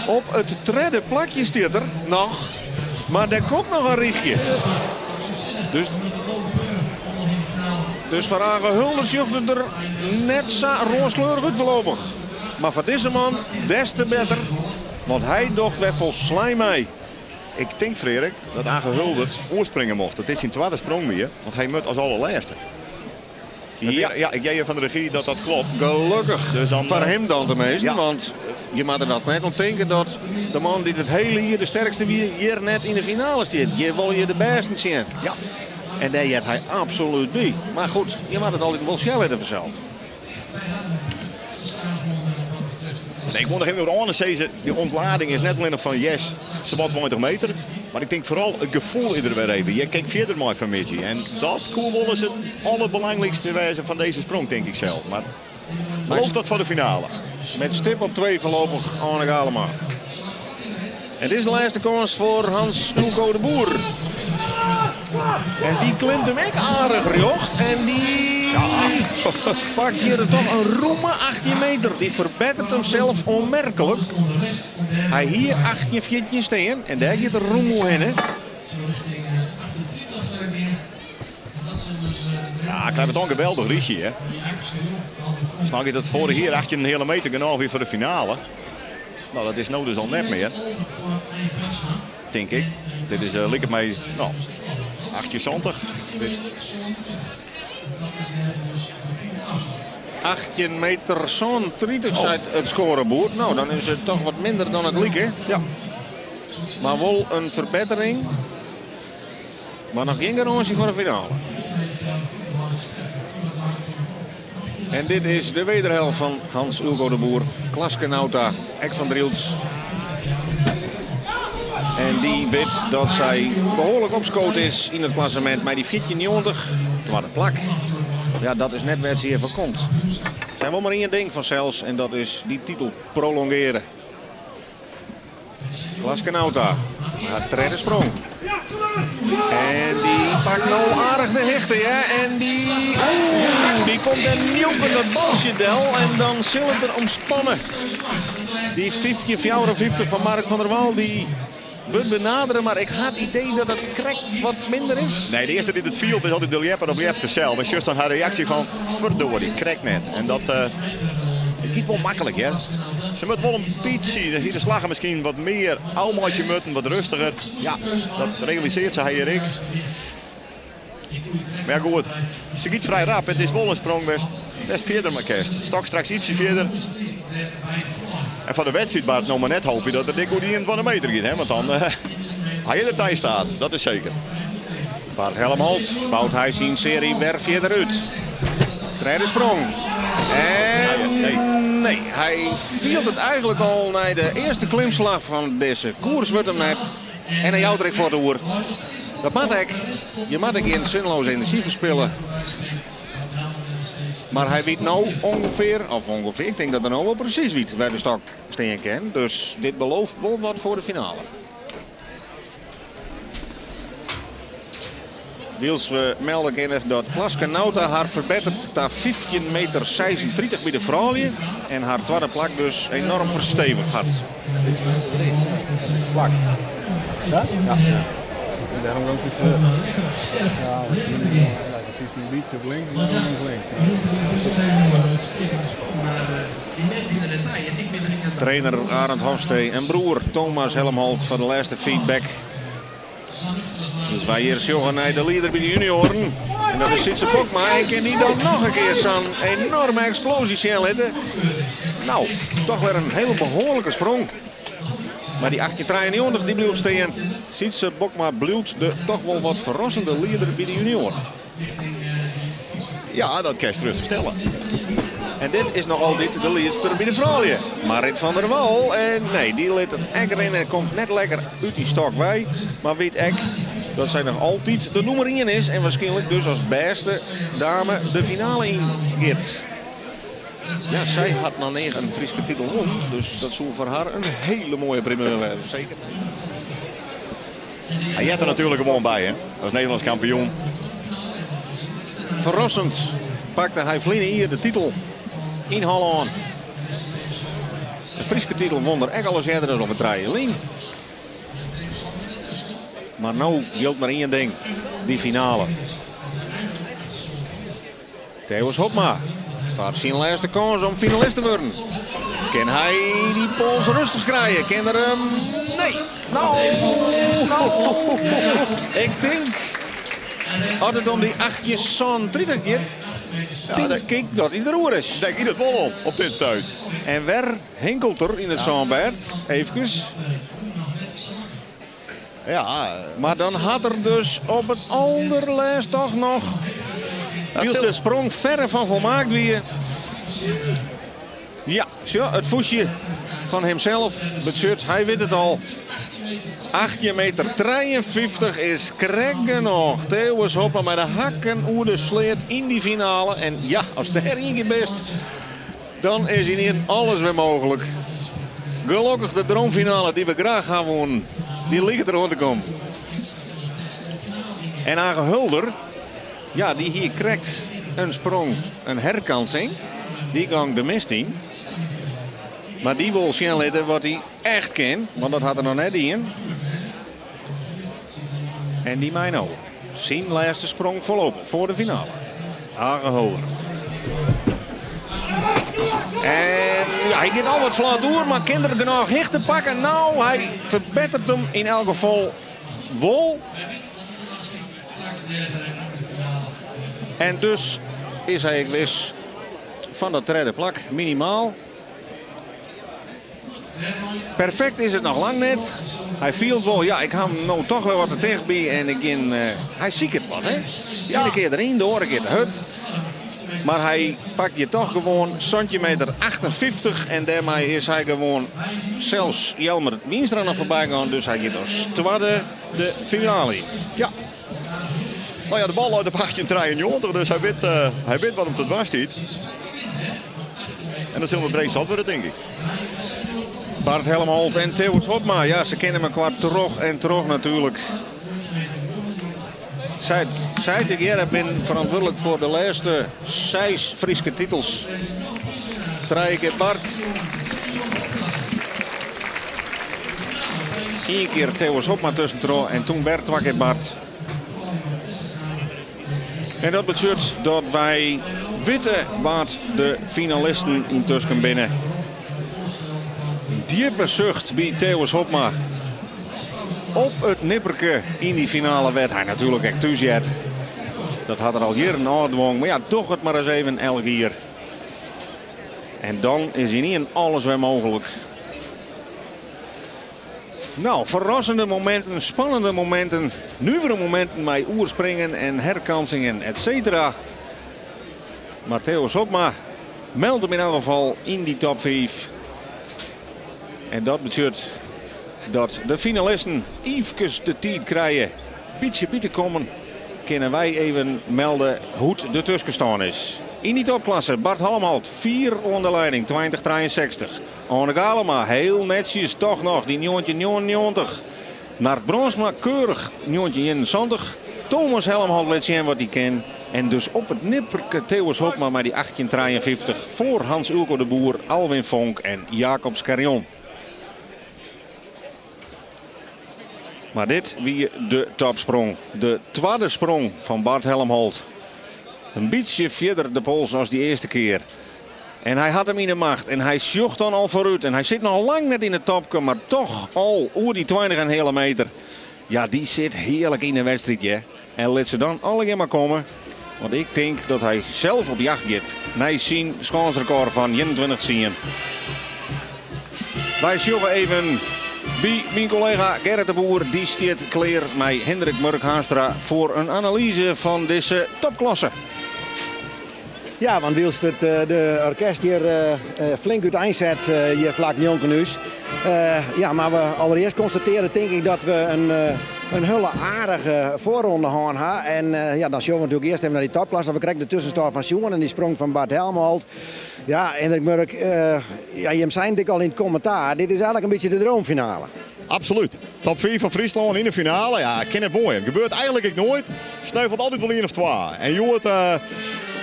Speaker 3: Op it tredde plakje stiet er noch, mar der komt noch in rychje. Dus foar Age Hulder sjocht it der net sa roaskleurich út foarlopich. Mar foar dizze man des te better, want hy docht wer folslein mei.
Speaker 2: Ik tink, Freark, dat Age Hulder oerspringe mocht. Dat dit syn twadde sprong wie, want hy moat as allerlêste.
Speaker 3: Ja.
Speaker 2: Ja, ik hear fan de regy dat dat klopt.
Speaker 3: Gelokkich.
Speaker 2: Dus dan,
Speaker 3: Foar him dan teminsten,
Speaker 2: Ja.
Speaker 3: want je moatte dat net om tinke dat de man dy't it hiele jier de sterkste wie, hjir net yn de finale stiet. Hjir wolle je de bêsten sjen.
Speaker 2: Ja.
Speaker 3: En dêr heart hy absolút by. Mar goed, je moatte it altyd wol sjen litte fansels.
Speaker 2: Nee, ik wol noch even oer Oane sizze, dy ontlading is net allinnich fan yes, sawat 20 meter. Mar ik tink foaral it gefoel is der wer even. Je kin fierder mei fanmiddei. En dat koe wolris it alderbelangrykste wêze fan dizze sprong, tink ik sels. Mar belooft dat foar de finale.
Speaker 3: Met stip op 2 foarlopich Oane Galama. En dit is de lêste kâns foar Hans Ulco de Boer. En dy klimt him ek aardich rjocht. En dy pakt hjir toch in romme 18 meter. Dy ferbetteret himsels oanmerklik. Hy hie 18-14 stean en dêr giet er rûm oerhinne.
Speaker 2: Ja, ik krijg het al een geweldig rietje, hè. Snap je dat vorig jaar 18 een hele meter genôch wie foar de finale. Nou, dat is no dus al net mear. Tink ik. Dit is, liket my, nou, 1870.
Speaker 3: 18 meter 37 seit it skoareboerd. Nou, dan is it toch wat minder dan it like.
Speaker 2: Ja.
Speaker 3: Mar wol in ferbettering. Mar noch gjin garânsje foar de finale. En dit is de wederhelft fan Hans Ulco de Boer. Klaske Nauta, ek fan Drylts. En dy wit dat sy behoarlik opskood is yn it klassemint mei dy 14,90. Twadde plak. Ja, dat is net wêr't se hjirfoar komt. Sy wol mar ien ding fansels en dat is dy titel prolongeare. Klaske Nauta, har tredde sprong. En dy pakt no aardich de hichte, ja. En dy, oeh, dy komt dêr njonken dat baltsje del. En dan sil it der om spanne. Dy 15,54 fan Mark van der Wal, dy wurdt benadere. Mar ik ha it idee dat it krekt wat minder is.
Speaker 2: Nee, de earste dy't it fielt is altyd de ljepper of ljepster sels. En sjochst dan har reaksje fan, ferdorie, krekt net. En dat, it giet wol maklik, hear. Se moat wol in bytsje, hie de slaggen miskien wat mear ôfmeitsje moatten, wat rêstiger. Ja, dat realisearret se hjir ek. Mar ja, goed, se giet frij rap. It is wol in sprong wêr'tst bêst fierder mei kinst. Stok straks ytsje fierder. En foar de wedstriid waard no mar net hoopje dat it ek oer dy 21 meter giet, hè? Want dan ha je de tij staat, dat is seker.
Speaker 3: Bart Helmholt bout hy syn searje wer fierder út. Tredde sprong. En nee, hy fielt it eigentlik al nei de earste klimslach fan dizze koers wurdt him net. En hy jout der ek fuort oer. Dat moat ek. Je moatte gjin sinleaze enerzjy ferspille. Mar hy wit no ûngefear, of ûngefear, ik tink dat er no wol presys wit wêr't de stok stean kin. Dus dit belooft wol wat foar de finale. Wylst we melde kinne dat Klaske Nauta har ferbetteret ta 15 meter 36 by de froulju en har twadde plak dus enorm ferstevige hat.
Speaker 5: Flak. Ja? Ja. En dêrom gongen se Ja, precies een beetje op links en dan op links.
Speaker 3: Trainer Arend Hofstee en broer Thomas Helmholt foar de lêste feedback. Dus wy hjir sjogge nei de lieder by de junioaren. En dat is Sytse Bokma. En kin dy dan noch in kear sa'n enorme eksploazje sjen litte? Nou, toch wer in hiele behoarlike sprong. Mar dy 1893 dy bliuwt stean. Sytse Bokma bliuwt de toch wol wat ferrassende lieder by de junioaren.
Speaker 2: Ja, dat kinst rêstich stelle.
Speaker 3: En dit is noch altyd de liedster by de froulju. Marit van der Wal. En nee, dy lit him ek rinne. Komt net lekker út dy stok wei. Mar wit ek dat sy noch altyd de nûmer ien is. En waarskynlik dus as bêste dame de finale yn giet. Ja, sy hat noch nea in Fryske titel wûn. Dus dat soe foar har in hiele moaie primeur wêze. Seker.
Speaker 2: Hy heart der natuerlik gewoan by, hè? As Nederlânsk kampioen.
Speaker 3: Ferrassend pakte hy ferline jier de titel yn Hollân. De Fryske titel wûn er ek al ris earder as op 'e trije lyn. Mar no jildt mar ien ding, dy finale. Thewis Hobma foar syn lêste kâns om finalist te wurden. Kin hy dy pols rêstich krije? Kin er him... Nee! Nou, ik tink, as it om dy 1837 giet, tink ik dat hy deroer is.
Speaker 2: Dêr giet it wol om, op dit stuit.
Speaker 3: En wer hinkelt er yn it sânbêd, eefkes.
Speaker 2: Ja.
Speaker 3: Mar dan hat er dus op it alderlêst toch noch, wylst de sprong ferre fan folmaakt wie. Ja, sjoch, it fûstje fan himsels betsjut, hy wit it al. 18 meter 53 is krekt genôch. Thewis Hobma mei de hakken oer de sleat yn dy finale. En ja, ast dêr ien kear bist, Dan is ynienen alles wer mooglik. Gelokkich de droomfinale dy't we graach ha woenen, dy liket der oan te kommen. En Age Hulder, ja, dy hie krekt in sprong, in herkansing. Dy gong de mist yn. Mar dy wol sjen litte wat hy echt kin, want dat hat er noch net dien. En dy mei no syn lêste sprong foarlopich foar de finale. Age Hulder. En ja, hy giet al wat flat oer, mar kin er genôch hichte pakke? Nou, hy ferbetteret him yn elk gefal wol. En dus is hy ek wis fan dat tredde plak, minimaal. Perfekt is it noch lang net. Hy fielt wol, ja, ik ha him no toch wer wat te tichtby en ik gean, hy siket wat, hè. De iene kear deryn, de oare kear te hurd. Mar hy pakt hjir toch gewoan 17 meter 58 en dêrmei is hy gewoan sels Jelmer Wienstra noch foarby gien. Dus hy giet as twadde de finale yn.
Speaker 2: Ja. Nou ja, de bal leit op 1893, dus hy wit, hy wit wat him te dwaan stiet. En dat sil wol dreech sat wurde, tink ik.
Speaker 3: Bart Helmholt en Thewis Hobma, ja, se kenne mekoar troch en troch natuerlik. Sy, sy tegearre binne ferantwurdlik foar de lêste seis Fryske titels. Trije kear Bart. Ien kear Thewis Hobma tuskentroch en toen wer twa kear Bart. En dat betsjut dat wy witte wa't de finalisten yntusken binne. Djippe sucht by Thewis Hobma. Op it nipperke yn dy finale wêr't hy natuerlik ek thús heart. Dat hat er al jierren ôftwongen. Mar ja, doch it mar ris even elk jier. En dan is ynien alles wer mooglik. Nou, ferrassende mominten, spannende mominten, nuvere mominten mei oerspringen en herkansingen, et cetera. Mar Thewis Hobma meldt him yn elk gefal yn dy top 5. En dat betsjut dat de finalisten eefkes de tiid krije bytsje by te kommen. Kinne wy even melde hoe't de tuskenstân is. Yn dy topklasse Bart Helmholt fier oan de leiding, 2063. Oane Galema hiel netsjes toch noch dy 1999. Nard Bronsma keurich 1971. Thomas Helmholt lit sjen wat hy kin. En dus op it nipperke Thewis Hobma mei dy 1853 foar Hans Ulco de Boer, Alwin Vonk en Jacob Scherjon. Mar dit wie de topsprong. De twadde sprong fan Bart Helmholt. In bytsje fierder de pols as dy earste kear. En hy hat him yn 'e macht en hy sjocht dan al foarút. En hy sit noch lang net yn it topke, mar toch al oer dy tweintich en in heale meter. Ja, dy sit hearlik yn de wedstriid, hear. En lit se dan allegear mar komme. Want ik tink dat hy sels op jacht giet nei syn skânsrekôr fan 21-10. Wy sjogge even by myn kollega Gerrit de Boer. Dy stiet klear mei Hindrik Murk Haanstra foar in analyze fan dizze topklasse.
Speaker 1: Ja, want wylst it de orkest hjir flink úteinset hjir flak njonken ús. Ja, mar we allerearst konstatearje tink ik dat we in, in hiele aardige foarronde hân ha. En ja, dan sjogge we natuerlik earst even nei dy topklasse. We krekt de tuskenstân fan sjoen en dy sprong fan Bart Helmholt. Ja, Hindrik Murk, ja, jim seinen it ek al yn it kommentaar, dit is eigentlik in bytsje de droomfinale.
Speaker 2: Absolút. Top 5 fan Fryslân yn de finale, ja, kin net moaier. Gebeurt eigentlik ek noait. Sneuvelt altyd wol ien of twa. En hjoed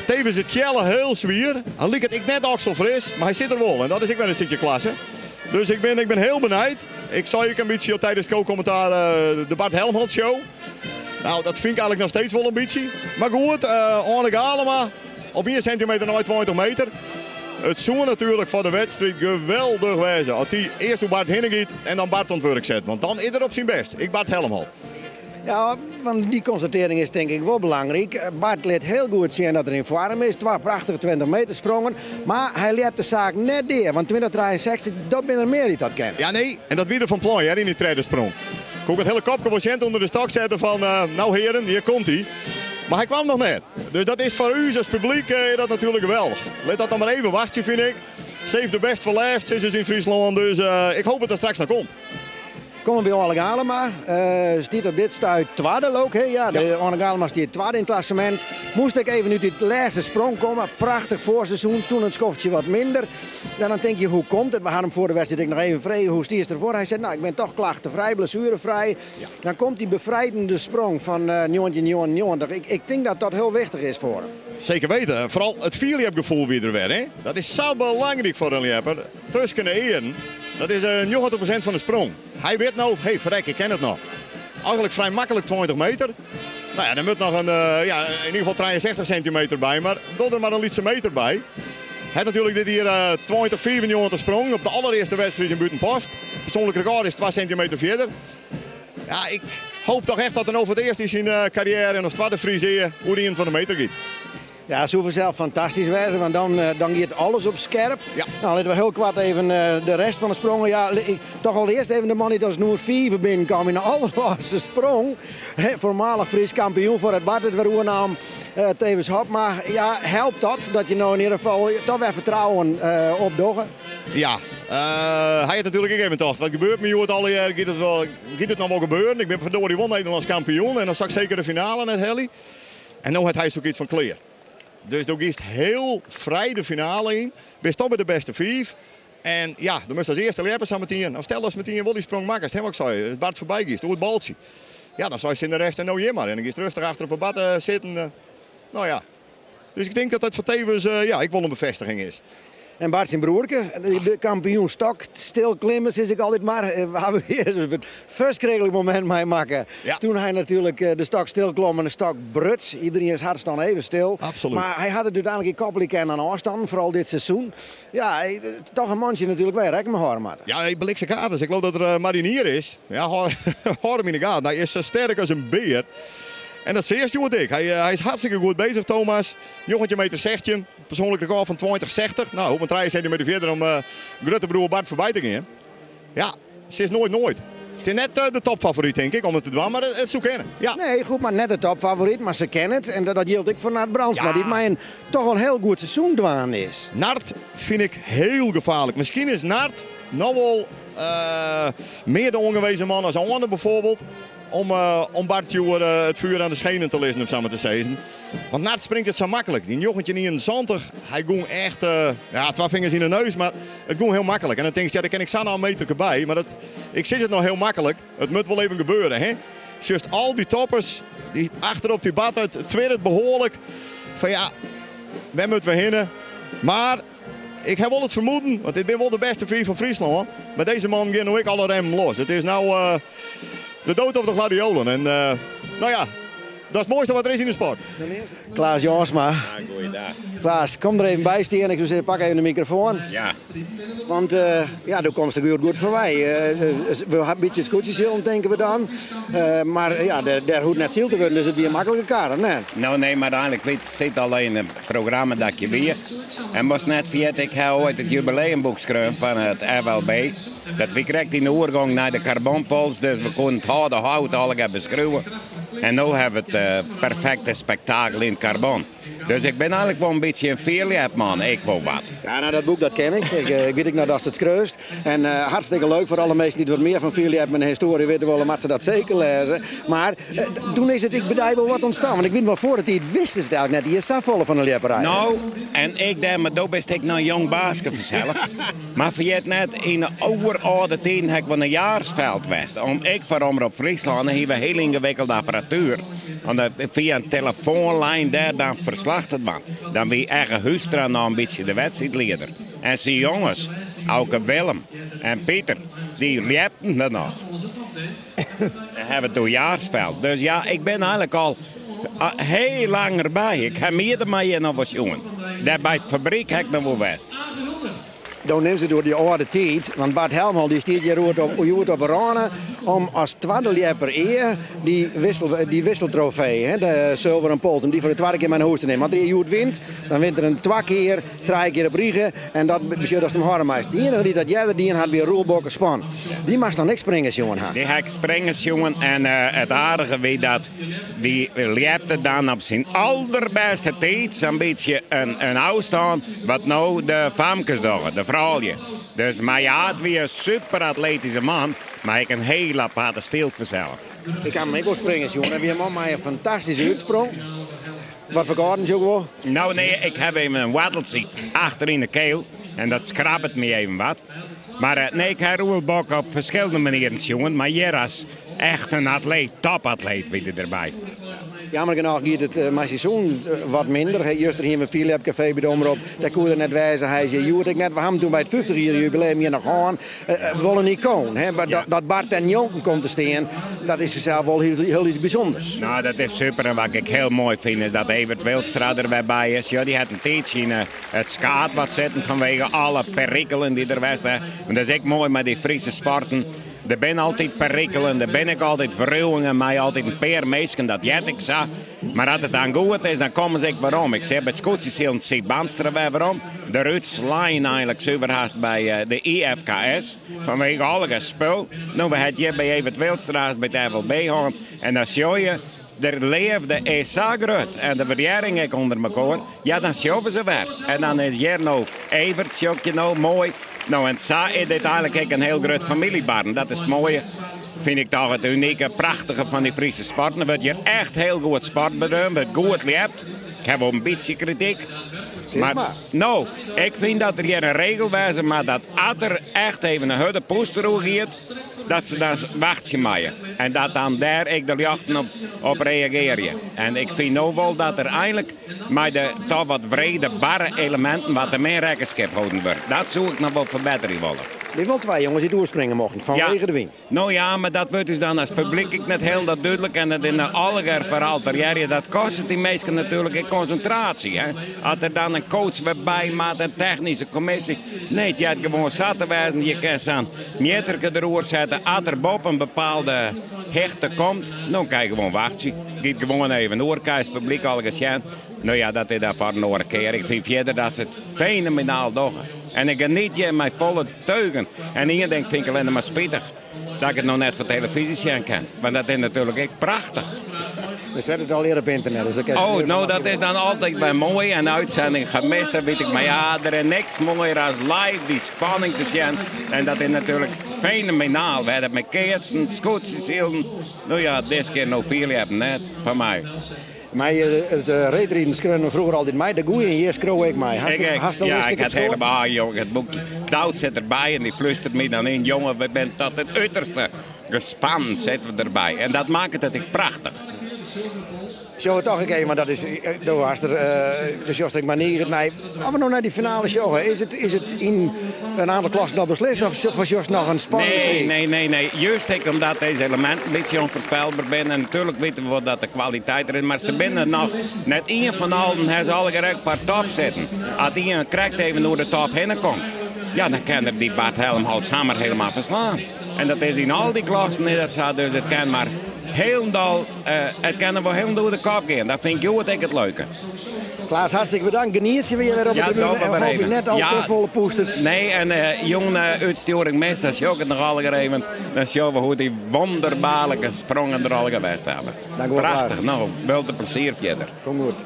Speaker 2: tevens it kjelle hiel swier. Hy liket ek net okselfris, mar hy sit der wol. En dat is ek wer in stikje klasse. Dus ik bin, ik bin hiel benijd. Ik sei ek in bytsje tidens it ko-kommentaar de Bart Helmholt show. Nou, dat fyn ik eigentlik noch steeds wol in bytsje. Mar goed, Oane Galema op ien sintimeter nei 20 meter. It soe natuerlik foar de wedstriid geweldich wêze as hy earst oer Bart hinne giet en dan Bart oan it wurk set. Want dan is er op syn bêst. Ek Bart Helmholt.
Speaker 1: Ja, want dy konstatearring is tink ik wol belangryk. Bart lit hiel goed sjen dat er yn foarm is. Twa prachtige 20 meter sprongen. Mar hy ljept de saak net dea, want 2063, dat binne der mear dy't dat kinne.
Speaker 2: Ja, nee, en dat wie er fan plan hear, yn dy tredde sprong. Koe ik it hiele kopke wol sjen ûnder de stok setten fan, nou hearen, hjir komt hy. Mar hy kwam noch net. Dus dat is foar ús as publyk is dat natuerlik geweldich. Lit dat noch mar even wachtsje, fyn ik. Save the best for last, sizze se yn Fryslân. Dus ik hoop dat er straks noch komt.
Speaker 1: Komme by Oane Galema. Stiet op dit stuit twadde, leau ik, hè? Ja, de Oane Galema stiet twadde yn it klassemint. Moast ek even út dy lêste sprong komme. Prachtich foarseizoen, toen in skoftsje wat minder. Ja, dan tink je, hoe komt it? We ha him foar de wedstriid ek noch even frege, hoe stiest derfoar? Hy sei, nou, ik bin toch klachtefrij, blessuerefrij. Dan komt dy befrijdende sprong fan 1999. Ik, ik tink dat dat hiel wichtich is foar him.
Speaker 2: Zeker weten. Foaral it fierljepgefoel wie der wer. Hè? Dat is sa belangryk foar in ljepper. Tusken de earen. Dat is 90% fan de sprong. Hy wit no, hé, ferrek, ik ken it noch. Eigentlik frij maklik 20 meter. Nou ja, der moat noch in, ja, yn ieder gefal 63 sintimeter by, mar doch der mar in lytse meter by. Hy hat natuerlik dit jier 20,95 sprong op de allerearste wedstriid yn Bûtenpost. Persoanlik rekôr is 2 sintimeter fierder. Ja, ik hoop toch echt dat er no foar it earst yn syn karriêre en as twadde Fries ea oer de 21 meter giet.
Speaker 1: Ja, soe fansels fantastysk wêze, want dan, dan giet alles op skerp. Ja. Nou, litte we hiel koart even de rest fan de sprongen. Ja, toch allerearst even de man dy't as nûmer 5 binnenkaam yn de allerlêste sprong. Voormalig Fries kampioen foar it Bart it wer oernaam. Thewis Hobma. Ja, helpt dat, dat je no yn ieder gefal toch wer fertrouwen opdogge?
Speaker 2: Ja, hy hat natuerlik ek even tocht, wat gebeurt my hjoed allegear? Giet it, wol, giet it noch wol gebeuren? Ik bin ferdorie wol Nederlânsk kampioen en dan sil ik seker de finale net helje. En no hat hy sokyts fan klear. Dus do giest hiel frij de finale yn, bist toch by de bêste fiif. En ja, do moatst as earste ljeppe sa metien. Of stel datst metien wol dy sprong makkest, hè wat ik sei, as Bart foarby giest, oer it baltsje. Ja, dan seist tsjin de rest en no hjir mar. En dan giest rêstich achter op 'e Bart sitten. No ja. Dus ik tink dat dat foar Thewis ja, ek wol in befêstiging is.
Speaker 1: En Bart syn broerke, de kampioen stok stil klimmen, sis ik altyd mar. We hawwe in ferskriklik momint meimakke. Ja. Toen hy natuerlik de stok stil klom en de stok bruts. Iderien is hart even stil.
Speaker 2: Absoluut.
Speaker 1: Mar hy hat it úteinlik ek koppelje kinnen oan ôfstannen, foaral dit seizoen. Ja, toch in mantsje natuerlik wêr rekken mei hâlde moatte.
Speaker 2: Ja, hy blikse kaart. Ik leau dat er marinier is. Ja, hâld him yn de gaten. Hy is sa sterk as in bear. En dat seachst hjoed ek. Hy, hy is hartstikke goed bezich, Thomas. 19 meter 16. Persoanlik rekôr fan 2060. Nou, hoecht mar 3 sintimeter fierder om grutte broer Bart foarby te gean. Ja, sis noait noait. It is net de topfavoryt, tink ik, om it te dwaan, mar it soe kinne. Ja.
Speaker 1: Nee, goed, mar net de topfavoryt, mar se kinne it. En dat, dat jildt ek foar Nard Brandsma, ja. dy't mei in toch wol hiel goed seizoen dwaan is.
Speaker 2: Nard fyn ik hiel gefaarlik. Miskien is Nard noch wol mear de oangewezen man as Oane bijvoorbeeld. Om, om Bart hjoed it vuur aan de schenen te lizzen, om sa mar te sizzen. Want Nard springt it sa maklik. Dy 1971, hy gong echt, ja, twa fingers yn de neus, mar it gong hiel maklik. En dan tinkst, ja, dêr kin ik sa noch in meterke by. Mar dat, ik sis it no hiel maklik, it moat wol even gebeure, hè. Sjochst al dy toppers, dy achterop dy Bart, it twittert behoarlik. Fan ja, wêr moatte we hinne? Mar ik ha wol it fermoeden, want dit binne wol de bêste fiif fan Fryslân, mar dizze mannen gean no ek alle remmen los. It is no de dood of de gladiolen. En nou ja, Dat is it moaiste wat der is yn de sport.
Speaker 1: Klaas Jaarsma.
Speaker 7: Ja, goeiedag.
Speaker 1: Klaas, kom der even by stean. Ik soe sizze, pak even de mikrofoan.
Speaker 7: Ja.
Speaker 1: Want ja, do komst der goed goed foarby. We ha in bytsje skûtsjesilen, tinke we dan. Mar ja, dêr hoecht net syld te wurden, dus it wie in maklike kar, of net?
Speaker 7: No nee, mar eigenlik wit stiet al yn it programma dat ik hjir wie. En moatst net ferjitte, ik ha oait it jubileumboek skreaun fan it FLB. Dat wie krekt yn de oergong nei de karbonpols, dus we koenen it hâlde hout allegear beskriuwe. En no ha we it perfekte spektakel yn it karbon. Dus ik bin eigenlik wol in bytsje in fierljepman, ek wol wat.
Speaker 1: Ja, no dat boek dat ken ik. Ik wit ek noch datst it skreaust. En hartstikke leuk foar alle minsken dy't wat mear fan fierljeppen en de histoarje witte wolle, moatte se dat seker lêze. Mar toen is it ek by dy wol wat ûntstien. Want ik wit wol, foar de tiid wisten se it eigenlik net. Dy is safolle fan de ljepperij.
Speaker 7: No, en ik dêr, mar do bist ek noch in jong baaske fansels. Mar ferjit net, yn de oerâlde tiden ha ik wol nei Jaarsveld west. Om ek foar Omrop Fryslân hie we hiel yngewikkelde apparatuer. Om dat fia in telefoanlijn dêr dan ferslach te dwaan. Dan wie Egge Huistra noch in bytsje de wedstriidlieder. En syn jonges, Auke Willem en Pieter, dy ljepten der noch. En hawwe it oer Jaarsveld. Dus ja, ik bin eigenlik al hiel lang derby. Ik ha mear mei hjir noch wol sjoen. Dêr by it fabryk ha ik noch wol west.
Speaker 1: Do nimst it oer dy âlde tiid, want Bart Helmholt dy stiet hjir hjoed op, hjoed op 'e râne om as twadde ljepper ea dy, wissel, dy wisseltrofee, hè, de sulveren pols, om dy foar de twadde kear mei nei hûs te nimmen. Want as er hjoed wint, dan wint er him twa kear, trije kear op rige en dat betsjut datst him hâlde meist. De iennige dy't dat earder dien hat wie Roel Bokke Span. Dy moatst dan ek springen sjoen ha.
Speaker 7: Dy ha ik springen sjoen en it aardige wie dat dy ljepte dan op syn alderbêste tiid sa'n bytsje in ôfstân wat no de famkes dogge, de froulju. Dus mar ja, it wie in superatletyske man, mar ek in hiel aparte styl fansels.
Speaker 1: Ik ha him ek wol springen sjoen en wie in man mei in fantastyske útsprong. Wat foar kâldens jo wol?
Speaker 7: No nee, ik haw even in woarteltsje achter yn de keel en dat skrabbet my even wat. Mar nee, ik ha Roel Bokke op ferskillende manieren sjoen, mar hjir as echt in atleet, topatleet wie er derby.
Speaker 1: Jammer genôch giet it mei syn sûnens wat minder. Juster hiene we in fierljepkafee by de Omrop, dêr koe er net wêze. Hy is hjir hjoed ek net. We ha him toen by it 50 jier jubileum hjir noch hân. Wol in ikoon, hè? Mar dat Bart dêr njonken komt te stean, dat is fansels wol hiel iets bysûnders.
Speaker 7: No, dat is super. En wat ik hiel moai fyn is dat Evert Wilstra der wer by is. Jo, dy hat in tiidsje yn it skaad wat sitten fanwege alle perikelen dy't der west ha. Want dat is ek moai mei dy Friese sporten. Der binne altyd perikelen, der binne ek altyd wriuwingen mei altyd in pear minsken, dat heart ek sa. Mar as it dan goed is, dan komme se ek werom. Ik seach by it skûtsjesilen Syb Bandstra wer werom. Derút slein eigenlik suver hast by de IFKS fanwege allegear spul. No, we ha it hjir by Evert Wilstra by it FLB hân en dan sjoch je, de leafde is sa grut en de wurdearring ek ûnder mekoar. Ja, dan sjogge se wer. En dan is hjir no Evert, sjoch je no, moai. No, en sa is dit eigenlik ek in hiel grut famyljebarren. Dat is it moaie, fyn ik toch, it unike, prachtige fan dy Friese sporten. Der wurdt hjir echt hiel goed sport bedreaun, wurdt goed ljept. Ik ha wol in bytsje krityk. Mar, no, ik fyn dat der hjir in regel wêze moat dat as der echt even in hurde pûster oer giet, dat se dan wachtsje meie. En dat dan dêr ek de ljochten op, op reagearje. En ik fyn no wol dat der eigenlik mei de toch wat wrede, barre eleminten wat te min rekkenskip holden wurdt. Dat soe ik noch wol ferbetterje wolle.
Speaker 1: Der wiene wol twa jonges dy't oerspringe mochten fanwege de wyn.
Speaker 7: No ja, mar dat wurdt ús dan as publyk ek net hielendal dúdlik en dat in allegear ferhaal te hearjen, dat kostet dy minsken natuerlik ek konsintraasje. Hè? As der dan in coach wer by moat, in technyske kommisje. Nee, it heart gewoan sa te wêzen, je kinne sa'n mjitterke deroer sette, as der boppe in bepaalde hichte komt, dan kin je gewoan wachtsje. Giet gewoan even oer, kinst it publyk allegear sjen. No ja, dat is dan foar in oare kear. Ik fyn fierder dat se it fenomenaal dogge. En ik geniet hjir mei folle teugen. En ien ding fyn ik allinne mar spitich, dat ik it noch net foar telefyzje sjen kin. Want dat is natuerlik ek prachtich.
Speaker 1: We sette it allegear op ynternet. Dus dan kinst
Speaker 7: Oh, no dat is dan altyd wer moai. En uitzending gemist, dat wit ik. Mar ja, der is niks moaier as live dy spanning te sjen. En dat is natuerlik fenomenaal. We ha dat mei keatsen, skûtsjesilen. No ja, dizze kear no fierljeppen net foar my.
Speaker 1: Mei it reedriden skreaunen we froeger altyd mei. De goeie en hjir skriuw ik mei.
Speaker 7: Hast, ik hast
Speaker 1: in
Speaker 7: ja, ik ha it hele ah, jong, it boekje. Doud sit derby en dy flústeret my dan yn. Jonge, we binne tot it uterste gespannen, sitte we derby. En dat makket it ek prachtich.
Speaker 1: Sjogge we toch ek even, want dat is, do hast der, do sjochst der ek mei niget nei. As we no nei dy finale sjogge, is it, is it yn in aantal klassen al beslist of foarsjochst noch in spannende striid?
Speaker 7: Nee, nee, nee. Juist ek omdat dizze eleminten in bytsje ûnfoarspelber binne. En natuerlik witte we wol dat de kwaliteit der is, mar se binne noch net ien fan allen ha se allegear ek foar top sitten. As ien krekt even oer de top hinne komt, ja, dan kin er dy Bart Helmholt samar helemaal ferslaan. En dat is yn al dy klassen is dat sa, dus it kin mar hielendal, it kin der wol hielendal oer de kop gean. Dat fyn ik hjoed ek it leuke.
Speaker 1: Klaas, hartstikke bedankt. Genietsje we hjir wer op de tribune en hoopje net al te folle pûsters.
Speaker 7: Nee, en jûn útstjoering mist, dan sjoch ik it noch allegear even. Dan sjogge we hoe't dy wonderbaarlike sprongen der allegear west hawwe. Prachtich, no, bulte plezier fierder.
Speaker 1: Kom goed.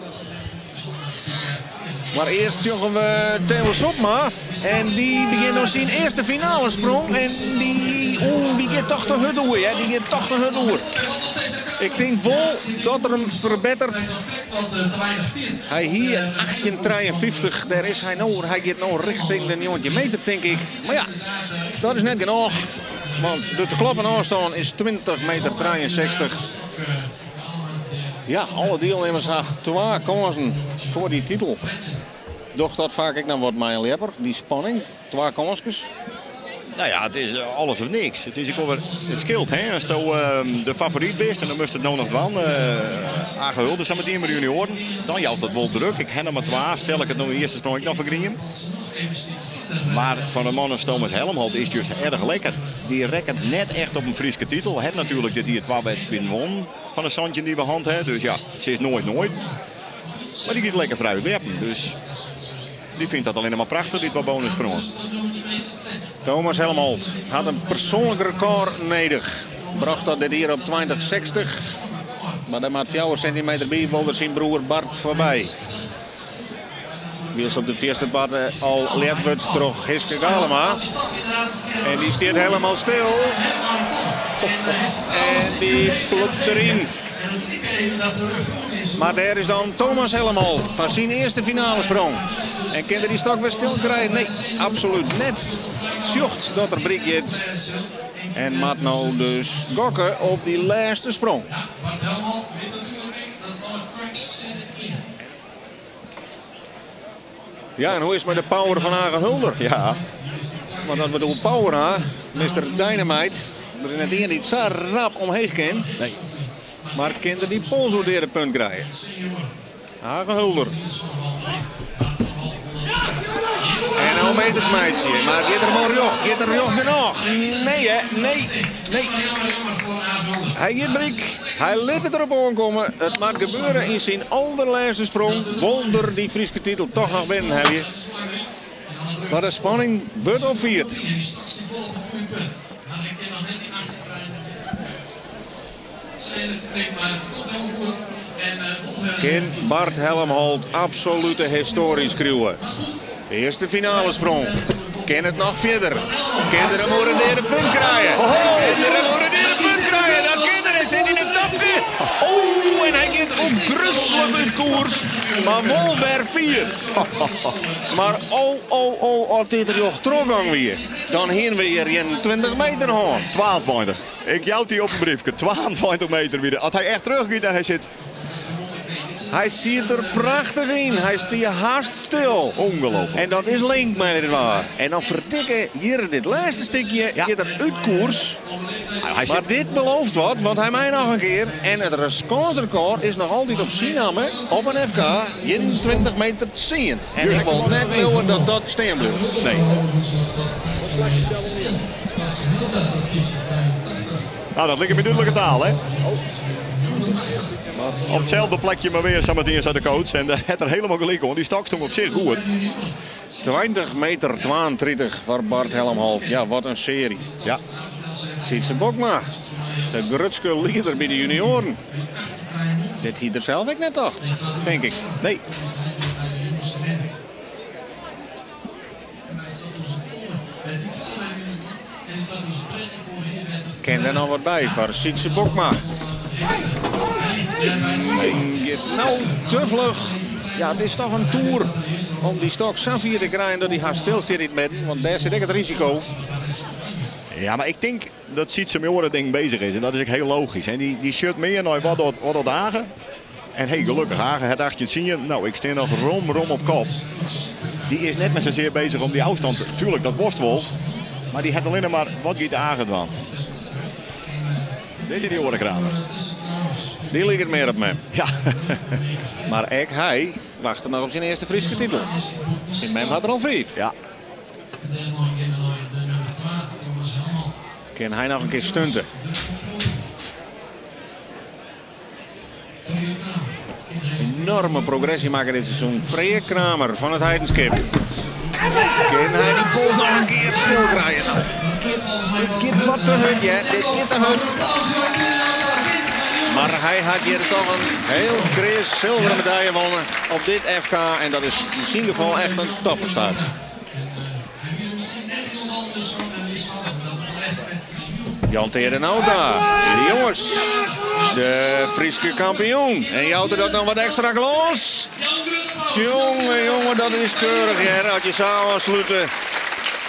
Speaker 3: Mar earst sjogge we Theo Sopma. En dy begjint no syn earste finalesprong. En dy, oeh, dy giet toch te hurd oer, hear. Dy giet toch te hurd oer. Ik tink wol dat er him ferbettert. Hy hie 1853, dêr is hy no. Hy giet no rjochting de 19 meter, tink ik. Mar ja, dat is net genôch. Want de te kloppen ôfstân is 20 meter 63. Ja, alle dielnimmers ha twa kânsen foar dy titel. Docht dat faak ek noch wat mei in ljepper, dy spanning? Twa kânskes?
Speaker 2: Nou ja, it is alles of niks. It is ek wol wer, it skeelt hè, asto de favoryt bist en dan moatst it no noch dwaan. Age Hulder sametien by de junioaren, dan jout dat wol druk. Ik ha noch mar twa, stel ik it no earste sprong ek noch fergriem. Mar foar in man as Thomas Helmholt is it just erch lekker. Dy rekket net echt op in Fryske titel. Hat natuerlik dit jier twa wedstriden wûn fan de 17 dy't we hân ha. Dus ja, sis noait noait. Mar dy giet lekker frij út ljeppen. Dus dy fynt dat allinne mar prachtich, dy twa bonussprongen.
Speaker 3: Thomas Helmholt hat in persoanlik rekôr nedich. Brocht dat dit jier op 2060. Mar dêr moat fjouwer sintimeter by, wol er syn broer Bart foarby. Wylst op de fierste part al ljept wurdt troch Hiske Galema. En dy stiet helemaal stil. En dy plûpt deryn. Mar dêr is dan Thomas Helmholt foar syn earste finalesprong. En kin er dy stok wer stil krije? Nee, absolút net. Sjocht dat er bryk giet. En moat no dus gokke op dy lêste sprong. Ja, en hoe is it mei de power fan Age Hulder?
Speaker 2: Ja.
Speaker 3: Want as we it oer power ha, Mister Dynamite, der is net ien dy't sa rap omheech kin.
Speaker 2: Nee.
Speaker 3: Mar kin er dy pols oer de punt krije? Age Hulder. En no meters meitsje, mar giet er wol rjocht? Giet er rjocht genôch? Nee hè, nee, nee. Hy giet bryk. Hy lit it derop oankomme. It moat gebeure yn syn alderlêste sprong. Wol er dy Fryske titel toch noch binnen helje. Mar de spanning wurdt opfierd. Kin Bart Helmholt absolute histoarje skriuwe? Earste finalesprong. Kin it noch fierder? Kin er him oer it deade punt krije? Kin er him oer it deade punt krije? Dat kin er! Hy sit yn it topke! Oh, en hy giet ôfgryslik út koers, mar wol wer fier. Mar oh, oh, oh, as dit rjocht trochgong wie, dan hiene we hjir 21 meter hân.
Speaker 2: 22. Ik jou dy op in briefke. 22 meter wie der. As hy echt terug giet en hy sit.
Speaker 3: Hy siet der prachtich yn. Hy stie hast stil.
Speaker 2: Ongelooflijk.
Speaker 3: En dat is link mei dit waar. En dan ferdikke hjir dit lêste stikje
Speaker 2: Ja.
Speaker 3: giet er út koers.
Speaker 2: Hy
Speaker 3: Mar
Speaker 2: sit,
Speaker 3: dit belooft wat, want hy mei noch in kear. En it kânsrekôr is noch altyd op syn namme op in FK 21 meter 10. En ik wol net leauwe dat dat stean bliuwt.
Speaker 2: nee. Nou, dat liket my dúdlike taal, hè? Op itselde plekje mar wer sametien sei de coach. En dêr hat er hielendal gelyk oan. Dy stok stong op sich goed.
Speaker 3: 20 meter 32 foar Bart Helmholt. Ja, wat in searje.
Speaker 2: Ja.
Speaker 3: Sytse Bokma, de grutste lieder by de junioaren. Dit hie er sels ek net tocht, tink ik.
Speaker 2: Nee.
Speaker 3: Kin der noch wat by foar Sytse Bokma? Nee, giet no te fluch. Ja, it is toch in toer om dy stok sa fier te krijen dat hy hast stil stiet yn it midden. Want dêr sit ek it risiko.
Speaker 2: Ja, mar ik tink dat Sytse mei oare dingen bezich is en dat is ek hiel logysk. En dy sjocht mear nei wat docht, wat docht Age. En hey, gelokkich, Age hat 18-10. No, ik stean noch rom, rom op kop. Dy is net mear sasear bezich om dy ôfstân. Tuerlik, dat wolst wol. Mar dy hat allinne mar, wat giet Age dwaan? Dit is dy oare Kramer.
Speaker 3: Dy liket mear op mem.
Speaker 2: Ja.
Speaker 3: Mar ek hy wachtet noch op syn earste Fryske titel. Syn mem hat der al fiif.
Speaker 2: Ja.
Speaker 3: Kin hy noch in kear stunte? Enorme progresje makke dit seizoen. Freark Kramer fan It Heidenskip. Kin hy dy pols noch in kear stil krije? No, dit giet wat te hurd, hear. Dit giet te hurd. Mar hy hat hjir toch in hiel kreas silveren medalje wonnen op dit FK. En dat is yn syn gefal echt in topprestaasje. Jan Teade Nauta, de jonges, de Fryske kampioen. En jout er dat noch wat ekstra glâns? Jonge, jonge, dat is keurich hear, as je sa ôfslute.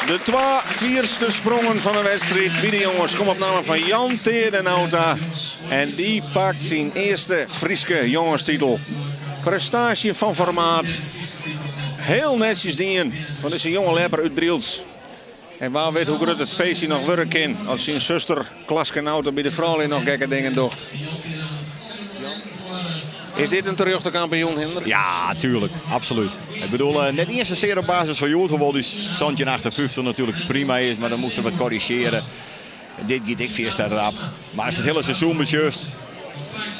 Speaker 3: De twa fierste sprongen fan de wedstriid by de jonges komme op namme fan Jan Teade Nauta. En dy pakt syn earste Fryske jongestitel. Prestaasje fan formaat. Hiel netsjes dien fan dizze jonge ljepper út Drylts. En wa wit hoe grut it feestje noch wurde kin as syn suster Klaske Nauta by de froulju noch gekke dingen docht. Is dit in terjochte kampioen, Hindrik?
Speaker 2: Ja, tuerlik. Absolút. Ik bedoel, eh, net iens sasear op basis fan hjoed, hoewol dy 1758 natuerlik prima is, mar dan moast er wat korrizjearje. Dit giet ek fierste rap. Mar ast it hiele seizoen besjochst.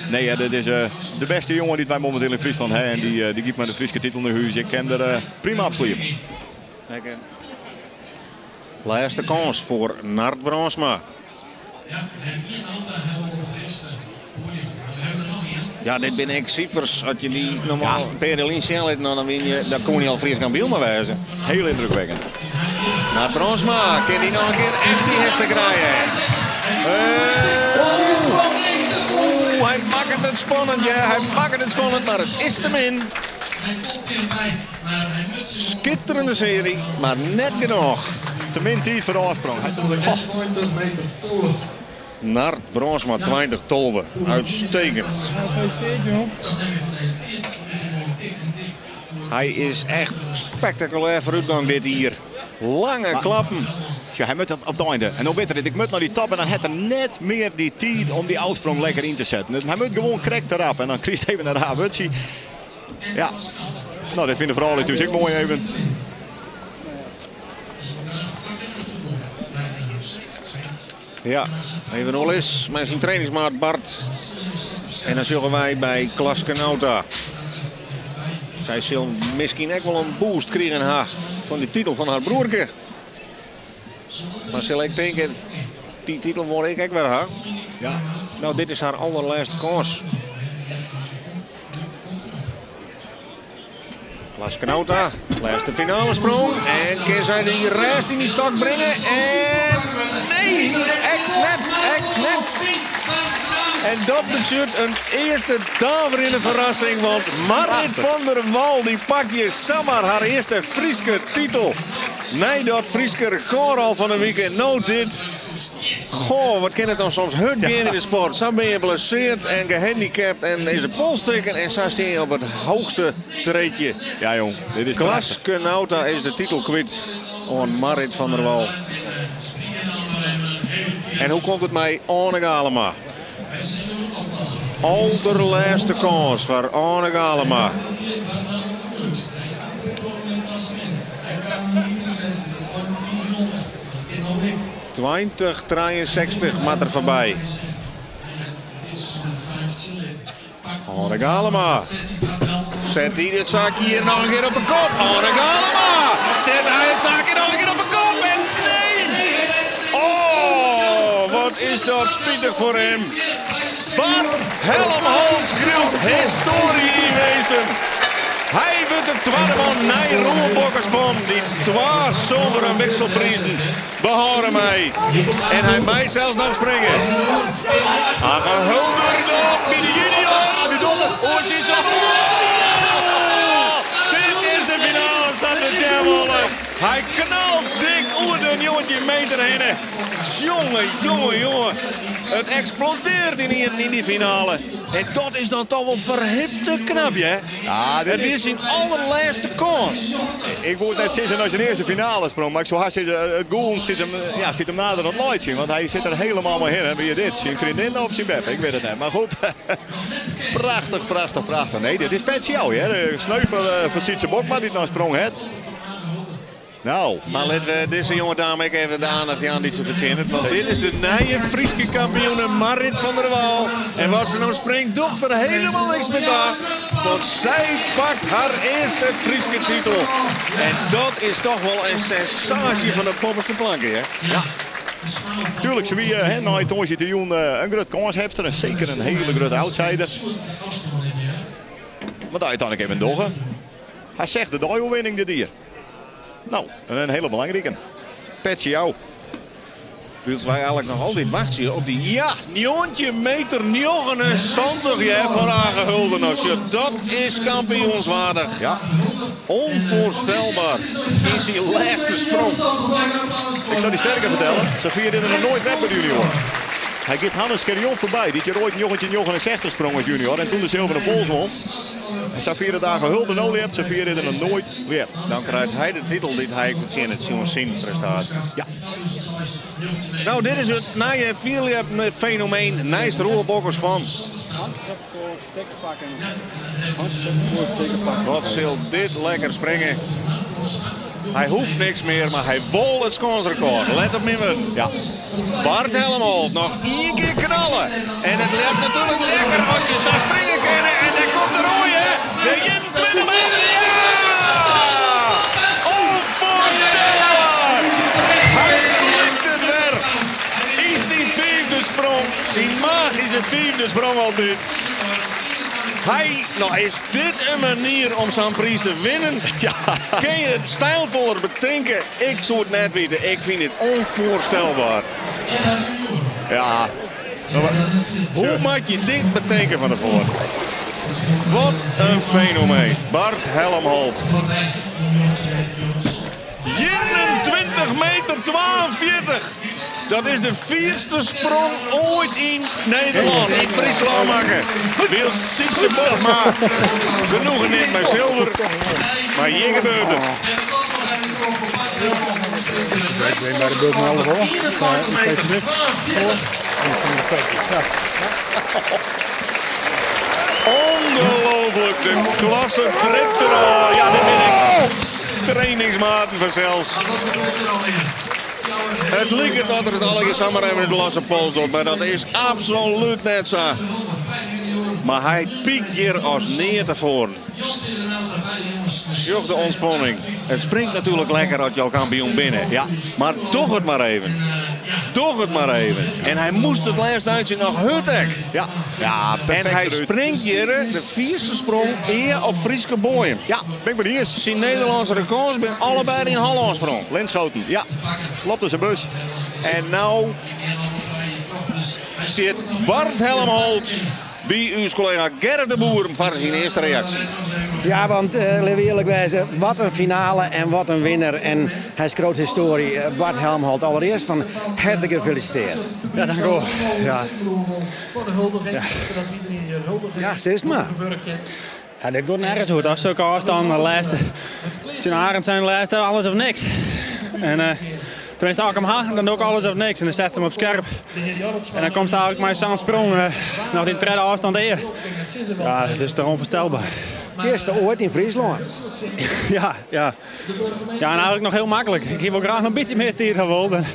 Speaker 2: Nee, ja, dit is eh, de bêste jonge dy't wy mominteel yn Fryslân ha. En dy, eh, dy giet mei de Fryske titel nei hûs. Ik kin der eh, prima op sliepe.
Speaker 3: Lêste kâns foar Nard Brandsma. Ja, dit binne ek sifers. As je dy normaal in pear jier lyn sjen litten, dan wien je, dan koene je al Frysk kampioen mar wêze.
Speaker 2: Hiel yndrukwekkend.
Speaker 3: Nard Brandsma, kin dy noch in kear echt dy hichte krije? Oeh, hy makket it spannend, ja, hy makket it spannend, mar it is te min. Skitterende sery, mar net genôch.
Speaker 2: Te min tiid foar de ôfsprong.
Speaker 3: Nard Brandsma 2012, uitstekend. Hy is echt spektakulêr foarútgong dit jier. Lange klappen.
Speaker 2: Sjoch, hy moat dat op it einde. En no wit er it, ik moat nei dy top en dan hat er net mear dy tiid om dy ôfsprong lekker yn te setten. Dus hy moat gewoan krekt te rap en dan krijst even in raar wurdsje. Ja, no, dit fine de froulju thús ek moai even.
Speaker 3: Ja, even oerlis mei syn trainingsmaat Bart. En dan sjogge wy by Klaske Nauta. Sy sil miskien ek wol in boost krigen ha fan dy titel fan har broerke. Mar sil ek tinke, dy titel wol ik ek wer ha.
Speaker 2: Ja.
Speaker 3: No, dit is har allerlêste kâns. Klaske Nauta, lêste finalesprong. En kin sy dy rêst yn dy stok bringe? En nee, ek net, ek net. En dat betsjut in earste daverjende ferrassing, want Marrit van der Wal dy pakt hjir samar har earste Fryske titel. Nei dat Fryske rekôr al fan 'e wike, no dit. Goh, wat kin it dan soms hurd gean yn de sport. Sa bin je blesseard en gehandicapt en is de pols stikken en sa stean je op it hoogste treedje.
Speaker 2: Ja jong, dit is
Speaker 3: Klaske
Speaker 2: prachtich.
Speaker 3: Nauta is de titel kwyt oan Marrit van der Wal. En hoe komt it mei Oane Galema? Alderlêste kâns foar Oane Galema. 2063 moat der foarby. Oane Galema. Set hy it saakje hjir noch in kear op 'e kop? Oane Galema! Set hy it saakje noch in kear op 'e kop? En nee! Oh, wat is dat spitich foar him. Bart Helmholt skriuwt histoarje yn Winsum. Hy wurdt de twadde man nei Roel Bokkersbon dy't twa sulveren wikselprizen behâlde mei. En hy mei sels noch springe. Age Hulder dan by de junior.
Speaker 2: Die docht it.
Speaker 3: Oer syn Dit is de finale, sa't we sjen wolle. Hy knalt dik oer de 19 meter hinne. Jonge, jonge, jonge. It eksplodearret ynienen yn dy finale. En dat is dan toch wol ferhipte knap, hè?
Speaker 2: Ja, dit
Speaker 3: It wie
Speaker 2: is,
Speaker 3: syn allerlêste kâns.
Speaker 2: ik woe it net sizze nei syn earste finalesprong, mar ik soe hast sizze, it gûlen sit him, ja, sit him nader oan it laitsjen. Want hy sit der hielendal mei hinne. Wie dit syn freondin of syn beppe? Ik wit it net. Mar goed, prachtich, prachtich, prachtich. Nee, dit is speciaal, hear. Sneu foar Sytse Bokma dy't noch sprong hat. Nou,
Speaker 3: Maar litte we dizze jonge dame ek even de oandacht jaan dy't se fertsjinnet. Want dit is de nije Fryske kampioene Marrit van der Wal. En wat se no springt, docht der hielendal niks mear ta. Want sy pakt har earste Fryske titel. En dat is toch wol in sensaasje fan de boppeste planke, hè?
Speaker 2: Ja. Tuurlijk, se wie hè, nei tongersdeitejûn in grut kânshebster en seker in hiele grutte outsider. Mar dat úteinlik even dogge. Har sechde deioerwinning dit jier. No, in hiele belangrike. Petsje jou.
Speaker 3: Wylst wy eigentlik noch altyd wachtsje op dy, ja, 19 meter 79 ja, foar Age Hulder. No, sjoch, dat is kampioenswaardich.
Speaker 2: Ja.
Speaker 3: Onvoorstelbaar. Yn syn lêste sprong.
Speaker 2: Ik sil dy sterker fertelle, safier is er noch noait west by de junior. Hy giet Hannes Scherjon foarby, dy't hjir oait 1969 sprong as junior en toen de Zilveren Pols won. En safier dat Age Hulder no ljept, safier is er noch noait ljept.
Speaker 3: Dan krijt hy de titel dy't hy fertsjinnet, sjoen syn prestaasje.
Speaker 2: Ja.
Speaker 3: No, dit is it nije fierljepfenomeen neist Roel Bokkerspan. Wat sil dit lekker springe. Hy hoecht niks mear, mar hy wol it skânsrekôr. Let op myn wurden.
Speaker 2: Ja.
Speaker 3: Bart Helmholt noch ien kear knalle. En it ljept natuerlik lekker as je sa springe kinne. En dêr komt de roaie. De 21 meter. Ja! Onvoorstelbaar! Hy flikt it wer. Yn syn fiifde sprong. Syn magyske fiifde sprong altyd. Hy, no is dit in manier om sa'n priis te winnen?
Speaker 2: Ja.
Speaker 3: Kin je it stylfoller betinke? Ik soe it net witte. Ik fyn it onvoorstelbaar.
Speaker 2: Ja.
Speaker 3: Hoe moat je dit betinke fan tefoaren? Wat in fenomeen. Bart Helmholt. 21 meter 42. Dat is de fierste sprong oait yn Nederlân, yn Fryslân makke. Wylst Sytse Bokma genoegen nimt mei sulver. Mar hjir gebeurt it.
Speaker 5: Ik ben bij de beurt met alle rollen.
Speaker 3: Ongelooflik, de klasse dript derôf. Ja, dit bin ek trainingsmaten fansels. It liket dat er it allegear samar even út de losse pols docht, mar dat is absolút net sa. Mar hy pykt hjir as nea tefoaren. Sjoch de ûntspanning. It springt natuerlik lekker as je al kampioen binne.
Speaker 2: Ja.
Speaker 3: Mar doch it mar even. Doch it mar even. En hy moast it lêste eintsje noch hurd ek.
Speaker 2: Ja, ja
Speaker 3: En
Speaker 2: perfekt
Speaker 3: hy
Speaker 2: derút.
Speaker 3: springt hjir de fierste sprong ea op Fryske boaiem.
Speaker 2: Ja, bin ik mei dy iens.
Speaker 3: Syn Nederlânske rekords binne allebeide yn Hollân sprong.
Speaker 2: Linschoten, ja. Klopt as in bus.
Speaker 3: En no stiet Bart Helmholt by ús kollega Gerrit de Boer foar syn earste reaksje.
Speaker 1: Ja, want litte we earlik wêze, wat in finale en wat in winner. En hy skriuwt histoarje. Bart Helmholt, allerearst fan herte gefelisitearre.
Speaker 6: Ja, dank wol. Ja.
Speaker 1: Ja. Ja, sis mar.
Speaker 6: Ja, dit giet nergens oer. As sokke ôfstân, de lêste, tsjin Arend sein de lêste, alles of niks. En uh, tenminste, as ik him ha, dan doch ik alles of niks. En dan setst him op skerp. En dan komst eigentlik mei sa'n sprong uh, noch dy tredde ôfstân ea. Ja, dat is toch onvoorstelbaar.
Speaker 1: Fierste oait yn Fryslân.
Speaker 6: Ja. Ja, en eigentlik noch hiel maklik. Ik hie wol graach noch in bytsje mear tiid ha wold. Der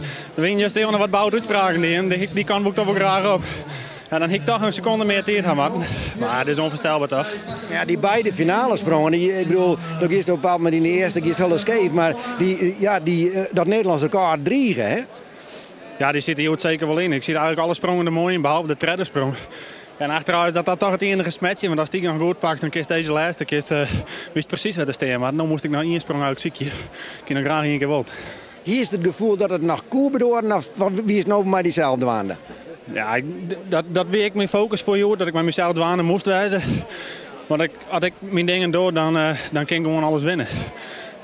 Speaker 6: wiene juster noch wat boude útspraken dien. Dy, dy kant woe ik toch wol graach op. Ja, dan hie ik toch in sekonde mear tiid ha moatten. Mar it is ûnfoarstelber toch?
Speaker 1: Ja, dy beide finalesprongen, dy, ik bedoel, do giest op in bepaald momint yn de earste giest hiel skeef, mar dy, ja, dy, dat Nederlânsk rekôr drige, hè?
Speaker 6: Ja, dy sit der hjoed seker wol yn. Ik siet eigentlik alle sprongen der moai yn, behalve de tredde sprong. En achterôf is dat dat toch it iennige smetsje, want ast dy noch goed pakst, dan kinst dizze lêste, kinst, witst presys wêr't te stean. Mar no moast ik noch ien sprong eigentlik sykje. Ik hie noch graach ien kear wold.
Speaker 1: Hiest it gefoel dat it noch koe bedoaren of wiest no mei dysels dwaande?
Speaker 6: Ja, ik, dat, dat wie ek myn fokus foar hjoed, dat ik mei mysels dwaande moast wêze. Want ik, as ik myn dingen doch, dan, dan kin ik gewoan alles winne.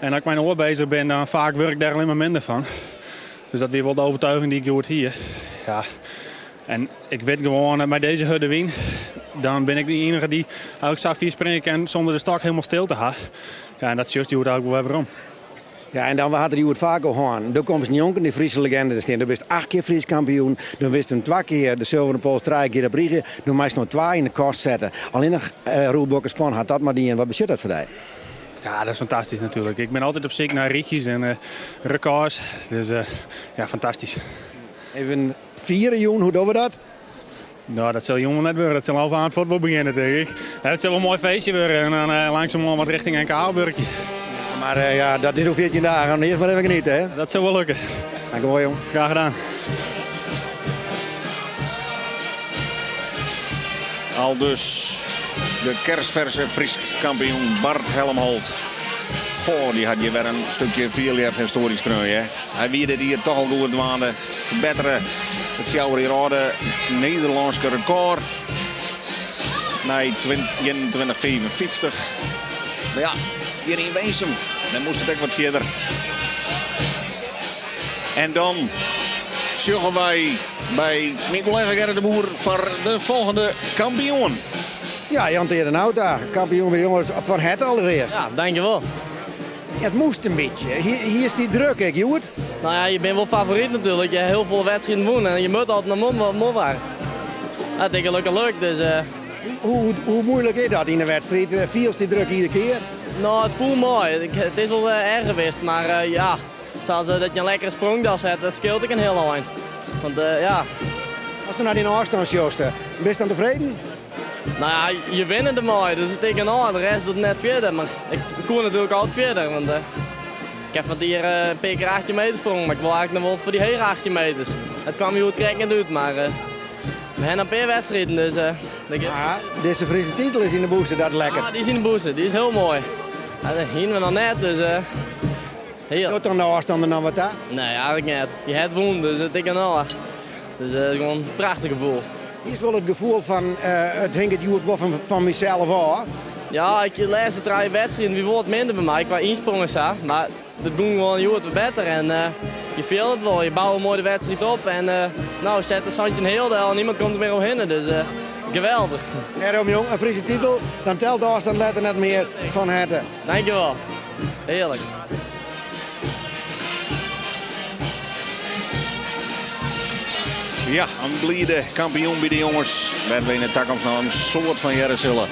Speaker 6: En as ik mei in oar bezich bin, dan faak wurd ik dêr allinnich mar minder fan. Dus dat wie wol de overtuiging dy't ik hjoed hie. Ja. En ik wit gewoan, mei dizze hurde wyn, dan bin ik de iennige dy't eigentlik sa fier springe kin sûnder de stok hielendal stil te ha. Ja, en dat sjochst hjoed eigentlik wol wer werom.
Speaker 1: Ja, en dan we ha it der hjoed faak oer hân. Do komst njonken dy Fryske legende te stean. Do bist acht kear Frysk kampioen. Do winst him twa kear, de Sulveren Pols trije kear op rige. Do meist no twa yn de kast sette. Allinnich Roel Bokke Span hat dat mar dien. Wat betsjut dat foar dy?
Speaker 6: Ja, dat is fantastysk natuerlik. Ik bin altyd op syk nei rychjes en rekôrs. Dus ja, fantastysk.
Speaker 1: Even fiere jûn, hoe dogge we dat?
Speaker 6: No, dat sil jûn wol net wurde. Dat sil al fuort wol begjinne, tink ik. It sil wol in moai feestje wurde en dan langsumoan wat rjochting NK wurkje.
Speaker 1: Mar ja, dat is oer 14 dagen. Earst mar even geniete, hè?
Speaker 6: Dat sil wol lukke.
Speaker 1: Dankewol, jong.
Speaker 6: Graach gedaan.
Speaker 3: Aldus de kersverse Frysk kampioen Bart Helmholt. Goh, dy hat hjir wer in stikje fierljephistoarje skreaun, hè. Hy wie dit jier toch al goed dwaande. Ferbettere it fjouwer jier âlde Nederlânske rekôr nei 21,55. Mar ja, hjir yn Winsum, dêr moast it ek wat fierder. En dan sjogge wy by myn kollega Gerrit de Boer foar de folgjende kampioen.
Speaker 1: Ja, Jan Teade Nauta, kampioen by de jonges fan herte allerearst.
Speaker 8: Ja, dankjewol.
Speaker 1: It moast in bytsje. Hiest dy druk ek hjoed?
Speaker 8: No ja, je binne wol favoryt natuerlik. Je ha hiel folle wedstriden wûn en je moatte altyd noch mol war. Dat is gelokkich lukt, dus.
Speaker 1: Hoe, hoe moeilik is dat yn de wedstriid? Fielst dy druk iedere kear?
Speaker 8: No, it foel mei. It is wol erger geweest, mar ja, sa dat je in lekkere sprong delsette, dat skeelt ek in hiel ein. Want ja.
Speaker 1: Ast no nei dyn ôfstân sjochst, bist dan tefreden?
Speaker 8: No ja, je winne dermei, dus it is genôch. De rest docht net fierder, mar ik koe natuerlik altyd fierder. Want ik ha fan it jier in pear kear 18 meter sprongen, mar ik wol eigentlik noch wol foar dy hege 18 meters. It kwam hjoed krekt net út, mar we ha noch in pear wedstriden, dus dat giet.
Speaker 1: Ah, dizze Fryske titel is yn de bûse, dat is lekker.
Speaker 8: Ah, dy is yn de bûse, dy is hiel moai. Dat hiene we noch net, dus hearlik.
Speaker 1: Docht dan de ôfstân der noch wat ta?
Speaker 8: Nee, eigentlik net. Je ha wûn, dus it is genôch. Dus it is gewoan in prachtich gefoel.
Speaker 1: Hiest wol it gefoel fan it hinget hjoed wol fan mysels ôf?
Speaker 8: Ja, ik, de lêste trije wedstriden wie wol wat minder by my kwa ynsprong en sa. Mar it gong gewoan hjoed wat better en je fiele it wol. Je bouwe moai de wedstriid op en no set de 17 heal del en niemand komt der mear omhinne. Dus it is geweldich.
Speaker 1: Dêrom jong, in Fryske titel, dan telt de ôfstân letter net mear. Fan herte.
Speaker 8: Dankjewol. Hearlik.
Speaker 3: Ja, in blide kampioen by de jonges. Wêr't we yn de takomst noch in soad fan hearre sille.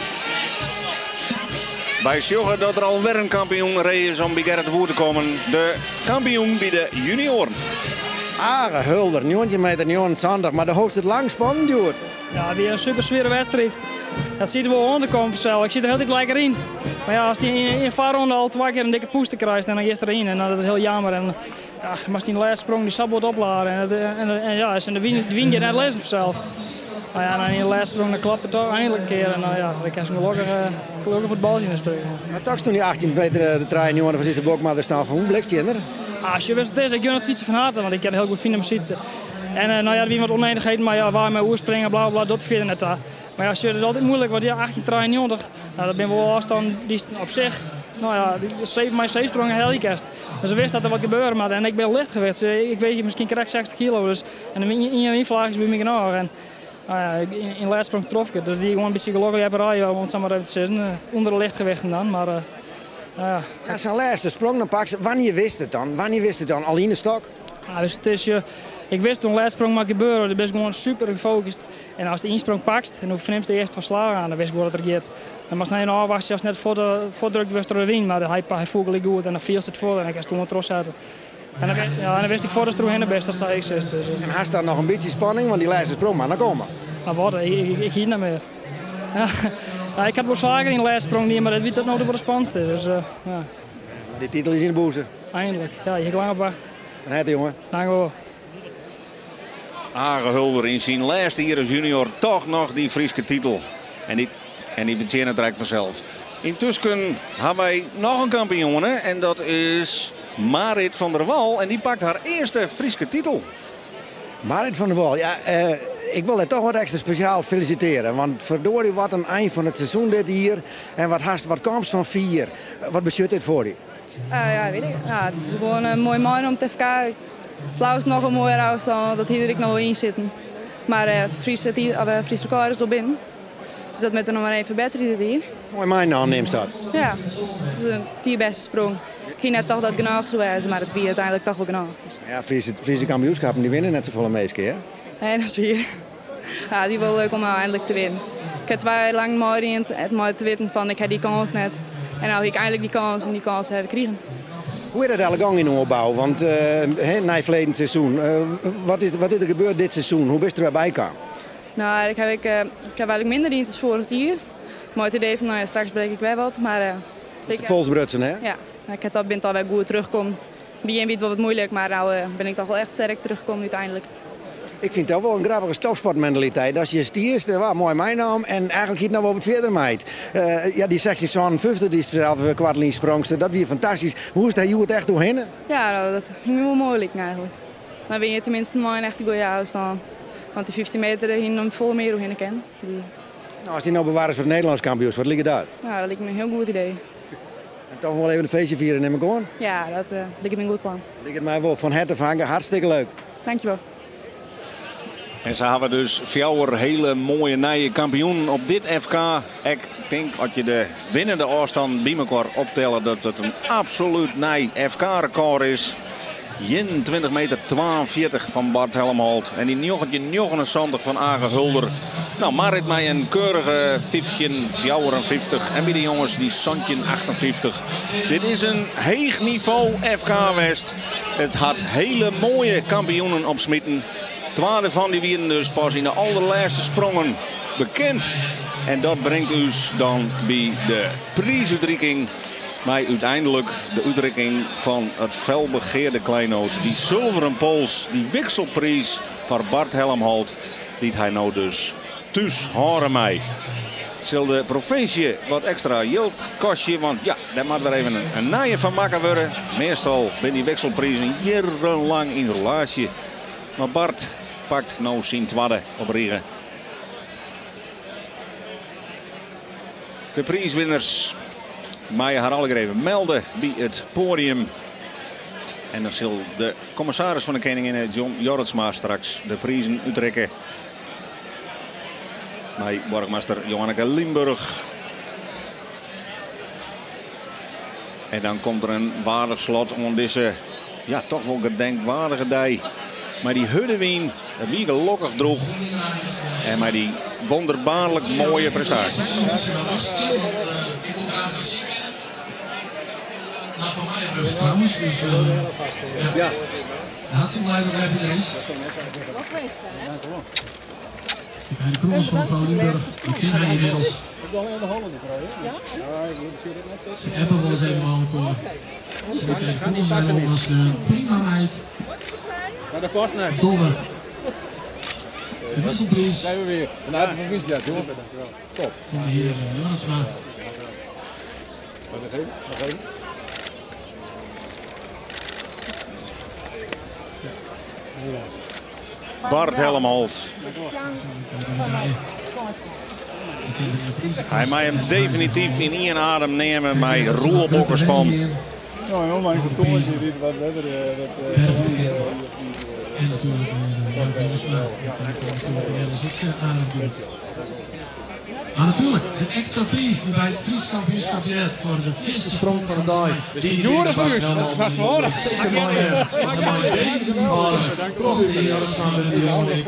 Speaker 3: Wy sjogge dat der alwer in kampioen ree is om by Gerrit de Boer te kommen. De kampioen by de junioaren.
Speaker 1: Age Hulder, 19 meter 79, mar do hâldst it lang spannend hjoed.
Speaker 9: Ja, it wie in super swiere wedstriid. Dat siet der wol oan te kommen fansels. Ik siet der hieltyd lekker yn. Mar ja, ast yn de foarronde al twa kear in dikke pûster krijst en dan giest deryn en dat is hiel jammer. En ja, moatst yn de lêste sprong dy sa bot oplade en, en, en ja, en de wyn, de wyn giet net lizzen fansels. No ja, en yn de lêste sprong dan klopt it toch eindelijk in kear en dan ja, dan kinst gelokkich, gelokkich foar it baltsje springe.
Speaker 1: Mar tochtst toen dy 18 meter de 93 fan Sytse Bokma der staan fan hoe blikstjinner?
Speaker 9: Ah, sjoch, witst wat it is, ik gun it Sytse fan harte, want ik kin it hiel goed fine mei Sytse. En no ja, der wiene wat ûnenichheden, mar ja, wa mei oerspringen, bla bla, docht fierder net ta. Mar ja, sjoch, it is altyd muoilik, want ja, 1893, no, dat binne wol ôfstannen dy'tst op sich, no ja, 7 mei 7 sprongen helje kinst. Dus ik wist dat der wat gebeure moat en ik bin lichtgewicht, ik weech miskien krekt 60 kilo, dus en ien wynflaach is by my genôch. En no ja, yn de lêste sprong trof ik it, dus it wie gewoan in bytsje gelokljepperij, om it sa mar even te sizzen, ûnder de lichtgewichten dan, mar ja.
Speaker 1: Ja, sa'n lêste sprong, dan pakst, wannear wist it dan? Wannear wist it dan? Al yn de stok?
Speaker 9: Ja, dus it is, ik wist toen lêste sprong moat gebeure, do bist gewoan super gefocust. En ast de ynsprong pakst en do fernimst de earste twa slagen aan, dan wist ik wol dat er giet. Dan moatst net ôfwachtsje ast net fuortdrukt wurdst troch de wyn, mar hy, hy foel gelyk goed en dan fielst it fuort en dan kinst gewoan trochsette. En dan, ja, en dan wist ik fuort datst deroerhinne bist, dat sa heech sitst. Dus.
Speaker 1: En hast dan noch in bytsje spanning, want dy lêste sprong moat noch komme.
Speaker 9: Maar wat, ik, ik, ik hie net mear. Ja, ik ha wol faker yn de lêste sprong dien, mar dit wie tot no toe wol de spannendste. Dus, ja.
Speaker 1: Mar dy titel is yn de bûse.
Speaker 9: Eindelijk, ja, hjir ha ik lang op wachte.
Speaker 1: Fan herte, jonge.
Speaker 9: Dank wol.
Speaker 3: Age Hulder yn syn lêste jier as junior toch noch dy Fryske titel. En dy, en dy fertsjinnet er ek fansels. Yntusken ha wy noch in kampioene en dat is Marit van der Wal. En dy pakt har earste Fryske titel.
Speaker 1: Marit van der Wal, ja, ik wol har toch wat ekstra spesjaal felisitearje. Want ferdorie, wat in ein fan it seizoen dit jier. En wat hast, wat komst fan fier. Wat betsjut dit foar dy?
Speaker 10: Ja, weet ik. Ja, het is gewoon een mooi man om het FK. Het leafst nog een mooie afstand, dat hier ik nog wel in zitten. Maar het Friese, Friese record is al binnen. Dus dat moet er nog maar even verbeteren dit hier.
Speaker 1: Mooi mijn naam neemt dat.
Speaker 10: Ja, het is een vier beste sprong. Ik ging net toch dat genoeg zou zijn, maar het wie uiteindelijk toch wel genoeg. Dus.
Speaker 1: Ja, Friese kampioenschappen die winnen net zoveel meeste keer.
Speaker 10: Nee, dat is weer. Ja, die wel leuk om nou eindelijk te winnen. Ik heb 2 jaar lang mooi in het mooi te weten van ik heb die kans net. En nou heb ik eindelijk die kans en die kans heb ik gekregen.
Speaker 1: Hoe is dat eigenlijk gang in de opbouw? Want na het verleden seizoen, wat is er gebeurd dit seizoen? Hoe bist er weer bij kwam?
Speaker 10: Nou, ik heb eigenlijk minder in het vorig jaar. Maar het idee van, nou ja, straks breek ik weer wat. Maar
Speaker 1: De polsbrutsen, hè?
Speaker 10: Ja, ik heb dat ben alweer goed terugkomen. Wie en wie het wel wat moeilijk, maar nou ben ik toch wel echt sterk teruggekomen uiteindelijk.
Speaker 1: Ik vind dat wel een grappige topsportmentaliteit. Als je stierst, dan mooi mijn naam en eigenlijk hier nou wel wat verder meid. Ja, die 1652 die is zelf een kwartlijn sprongste, dat weer fantastisch. Hoe is dat hier het echt doorheen?
Speaker 10: Ja, nou, dat ging me wel moeilijk eigenlijk. Dan ben je tenminste mooi een echte goede afstand. Want die 15 meter hing hem vol meer doorheen ken. Die...
Speaker 1: Nou, als die nou bewaren is voor het Nederlands kampioen, wat ligt daar?
Speaker 10: Nou, dat lijkt me een heel goed idee.
Speaker 1: En toch wel even een feestje vieren, neem ik aan?
Speaker 10: Ja, dat lijkt me een goed plan.
Speaker 1: Lijkt het mij wel van harte vangen, hartstikke leuk.
Speaker 10: Dankjewel.
Speaker 3: En ze hebben dus 4 hele mooie nieuwe kampioen op dit FK. Ik denk dat je de winnende afstand bij elkaar optellen dat het een absoluut nieuw FK-record is. 21 meter 42 van Bart Helmholt. En die 1979 van Age Hulder. Nou, Marit mij een keurige 15,54. En bij de jongens die Santje 58. Dit is een heeg niveau FK West. Het had hele mooie kampioenen op smitten. 12 van die wieren dus pas in de allerlaatste sprongen bekend. En dat brengt ons dan bij de prijsuitreiking. Maar uiteindelijk de uitreiking van het felbegeerde kleinood. Die zilveren pols, die wisselprijs van Bart Helmholt. Die hij nou dus thuis horen mij. Zal de provincie wat extra geld kosten? Want ja, daar moet weer even een naaie van maken worden. Meestal ben die wisselprijzen jarenlang in relatie. Maar Bart pakt nou zijn tweede op Riegen. De prijswinners Maya haar alle even melden bij het podium. En dan zal de commissaris van de Koningin, John Jorritsma, straks de prijzen uitrekken. Bij burgemeester Johanneke Liemburg. En dan komt er een waardig slot om deze, ja, toch wel gedenkwaardige dag. Maar die Huddewien, het wie gelukkig droeg. En maar die wonderbaarlijk mooie prestaties.
Speaker 4: Nou, voor mij rust trouwens, dus ja. Hartstikke blij dat hij er is. De kroon van mevrouw Liemburg, die kent hij inmiddels. Ze hebben wel eens even al. Ze de was prima meid.
Speaker 5: Ja, dat past net.
Speaker 4: Dolle. De wisselprijs.
Speaker 5: Zijn we weer. En uit de provincie, ja, door. Top.
Speaker 4: Van de heer Jorisma.
Speaker 5: Nog even, nog even.
Speaker 3: Bart Helmholt. Hij mag hem definitief in één adem nemen met Roel Bokkerspan.
Speaker 5: Nou, en onlangs een tongetje die wat verder.
Speaker 4: En natuurlijk de. Maar natuurlijk, de extra prijs die bij het Fries kampioenschap werd voor de vissen sprong van de dag.
Speaker 5: Die Joren van u, dat is vast wel hoor.
Speaker 4: Zeker mooie, mooie definitief de heer Jorritsma met de jongen.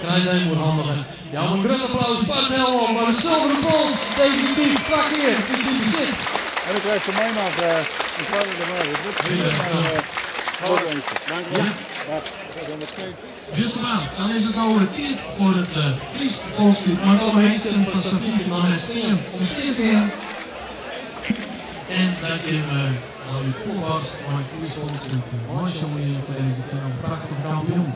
Speaker 4: Krijgt hij moet handigen. Ja, een groot applaus, Bart Helmholt, maar de zilveren pols, definitief, vlak hier, is in bezit.
Speaker 5: En dan krijgt ze mij nog een kwart erbij. Dat
Speaker 4: Rustig aan, dan is het over de tijd voor het Fries volkslied. Maar alle mensen van Safietje maar steen om steen te gaan. En dat je hem al u vol was, maar het Fries volkslied mooi jongen voor deze prachtige kampioen.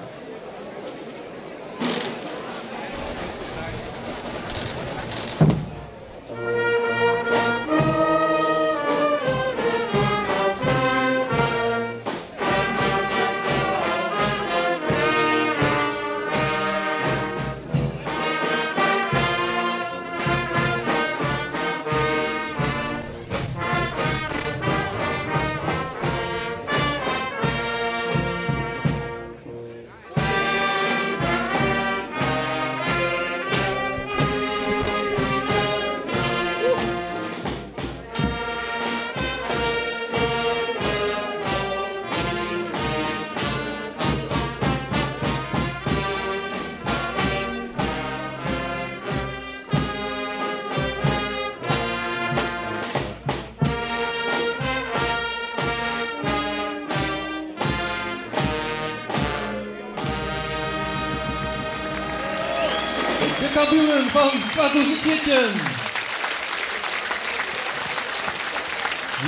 Speaker 4: kampioenen fan 2014.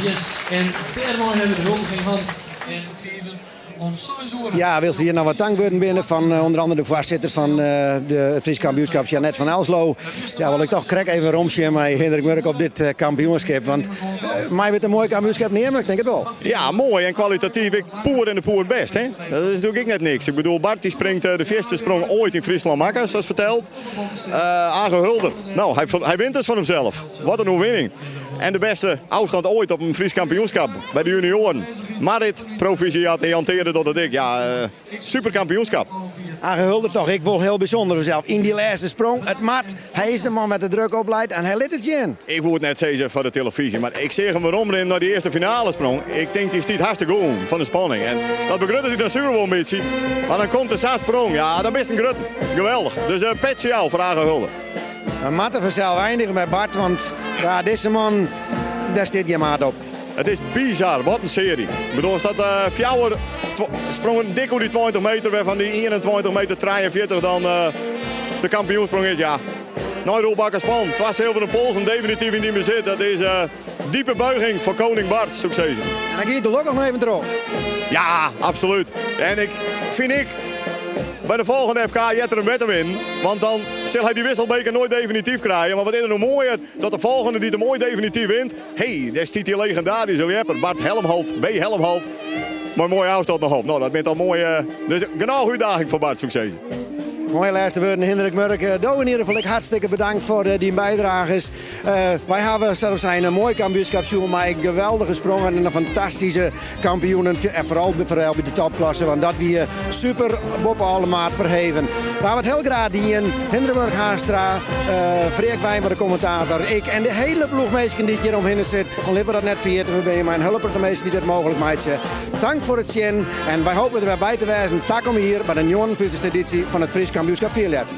Speaker 4: Yes, en dêrmei hawwe we de huldiging hân en fiven om seis oere.
Speaker 1: Ja, wylst hjir noch wat tankwurden binne fan ûnder andere de foarsitter fan de it Frysk kampioenskip Janet van Elslo. Ja, wol ik toch krekt even weromsjen mei Hindrik Murk op dit kampioenskip. Want meie we it in moai kampioenskip neame? Ik tink it wol.
Speaker 2: Ja, moai en kwalitatyf ek poer en de poerbêst. Hè? Dat is natuerlik ek net niks. Ik bedoel, Bart dy springt de fierste sprong oait yn Fryslân makke, sa as ferteld. Age Hulder, no, hy, hy wint dus fan himsels. Wat in oerwinning. En de bêste ôfstân oait op in Frysk kampioenskip by de junioaren. Marit, profisiat en Jan Teade docht it ek. Ja, super kampioenskip.
Speaker 1: Age Hulder toch ek wol hiel bysûnder fansels. Yn dy lêste sprong, it moat. Hy is de man wêr't de druk op leit en hy lit it sjen.
Speaker 2: Ik woe it net sizze foar de telefyzje, mar ik seach him weromrinnen nei dy earste finalesprong. Ik tink dy stiet hast te gûlen fan de spanning. En dat begrutte hy dan suver wol in bytsje. Mar dan komt der sa'n sprong. Ja, dan bist in grutten. Geweldich. Dus uh, petsje ôf foar Age Hulder.
Speaker 1: We moatte fansels einigje mei Bart, want ja, dizze man, dêr stiet gjin maat op.
Speaker 2: It is bizar, wat in searje. Ik bedoel, as dat uh, fjouwer sprongen dik oer dy 20 meter, wêrfan dy 21 meter 43 dan uh, de kampioensprong is, ja. Nei Roel Bakker span, twa silveren polsen definityf yn dyn besit. Dat is uh, diepe buiging foar koning Bart, soe ik sizze.
Speaker 1: En dan giet gelokkich noch even troch.
Speaker 2: Ja, absolút. En ik fyn ik, by de folgjende FK heart er him wer te winnen. Want dan sil hy dy wisselbeker noait definityf krije. Mar wat is der no moaier dat de folgjende dy't him oait definityf wint, Hey, dêr stiet dy legindaryske ljepper Bart Helmholt, B. Helmholt, mei in moaie ôfstân noch op. No, dat binne al moaie, dus genôch útdaging foar Bart, soe ik sizze.
Speaker 1: Moaie lêste wurden, Hindrik Murk. Do yn ieder gefal ek hartstikke bedankt foar dyn bydrages. Wy hawwe, sa't we seinen, in moai kampioenskip sjoen mei geweldige sprongen en in fantastyske kampioenen. En foaral by de topklasse, want dat wie super boppe alle maat ferheven. We hawwe it hiel graach dien. Hindrik Murk Haanstra, Freark Wijnboer de kommentator, ik en de hiele ploech minsken dy't hjir omhinne sit. Al litte we dat net ferjitte, we binne mei in hiele protte minsken dy't dit mooglik meitsje. Tank foar it sjen en wy hoopje der wer by te wêzen takom jier by de 59ste edysje fan it Frysk Kampioenskip Fierljeppen.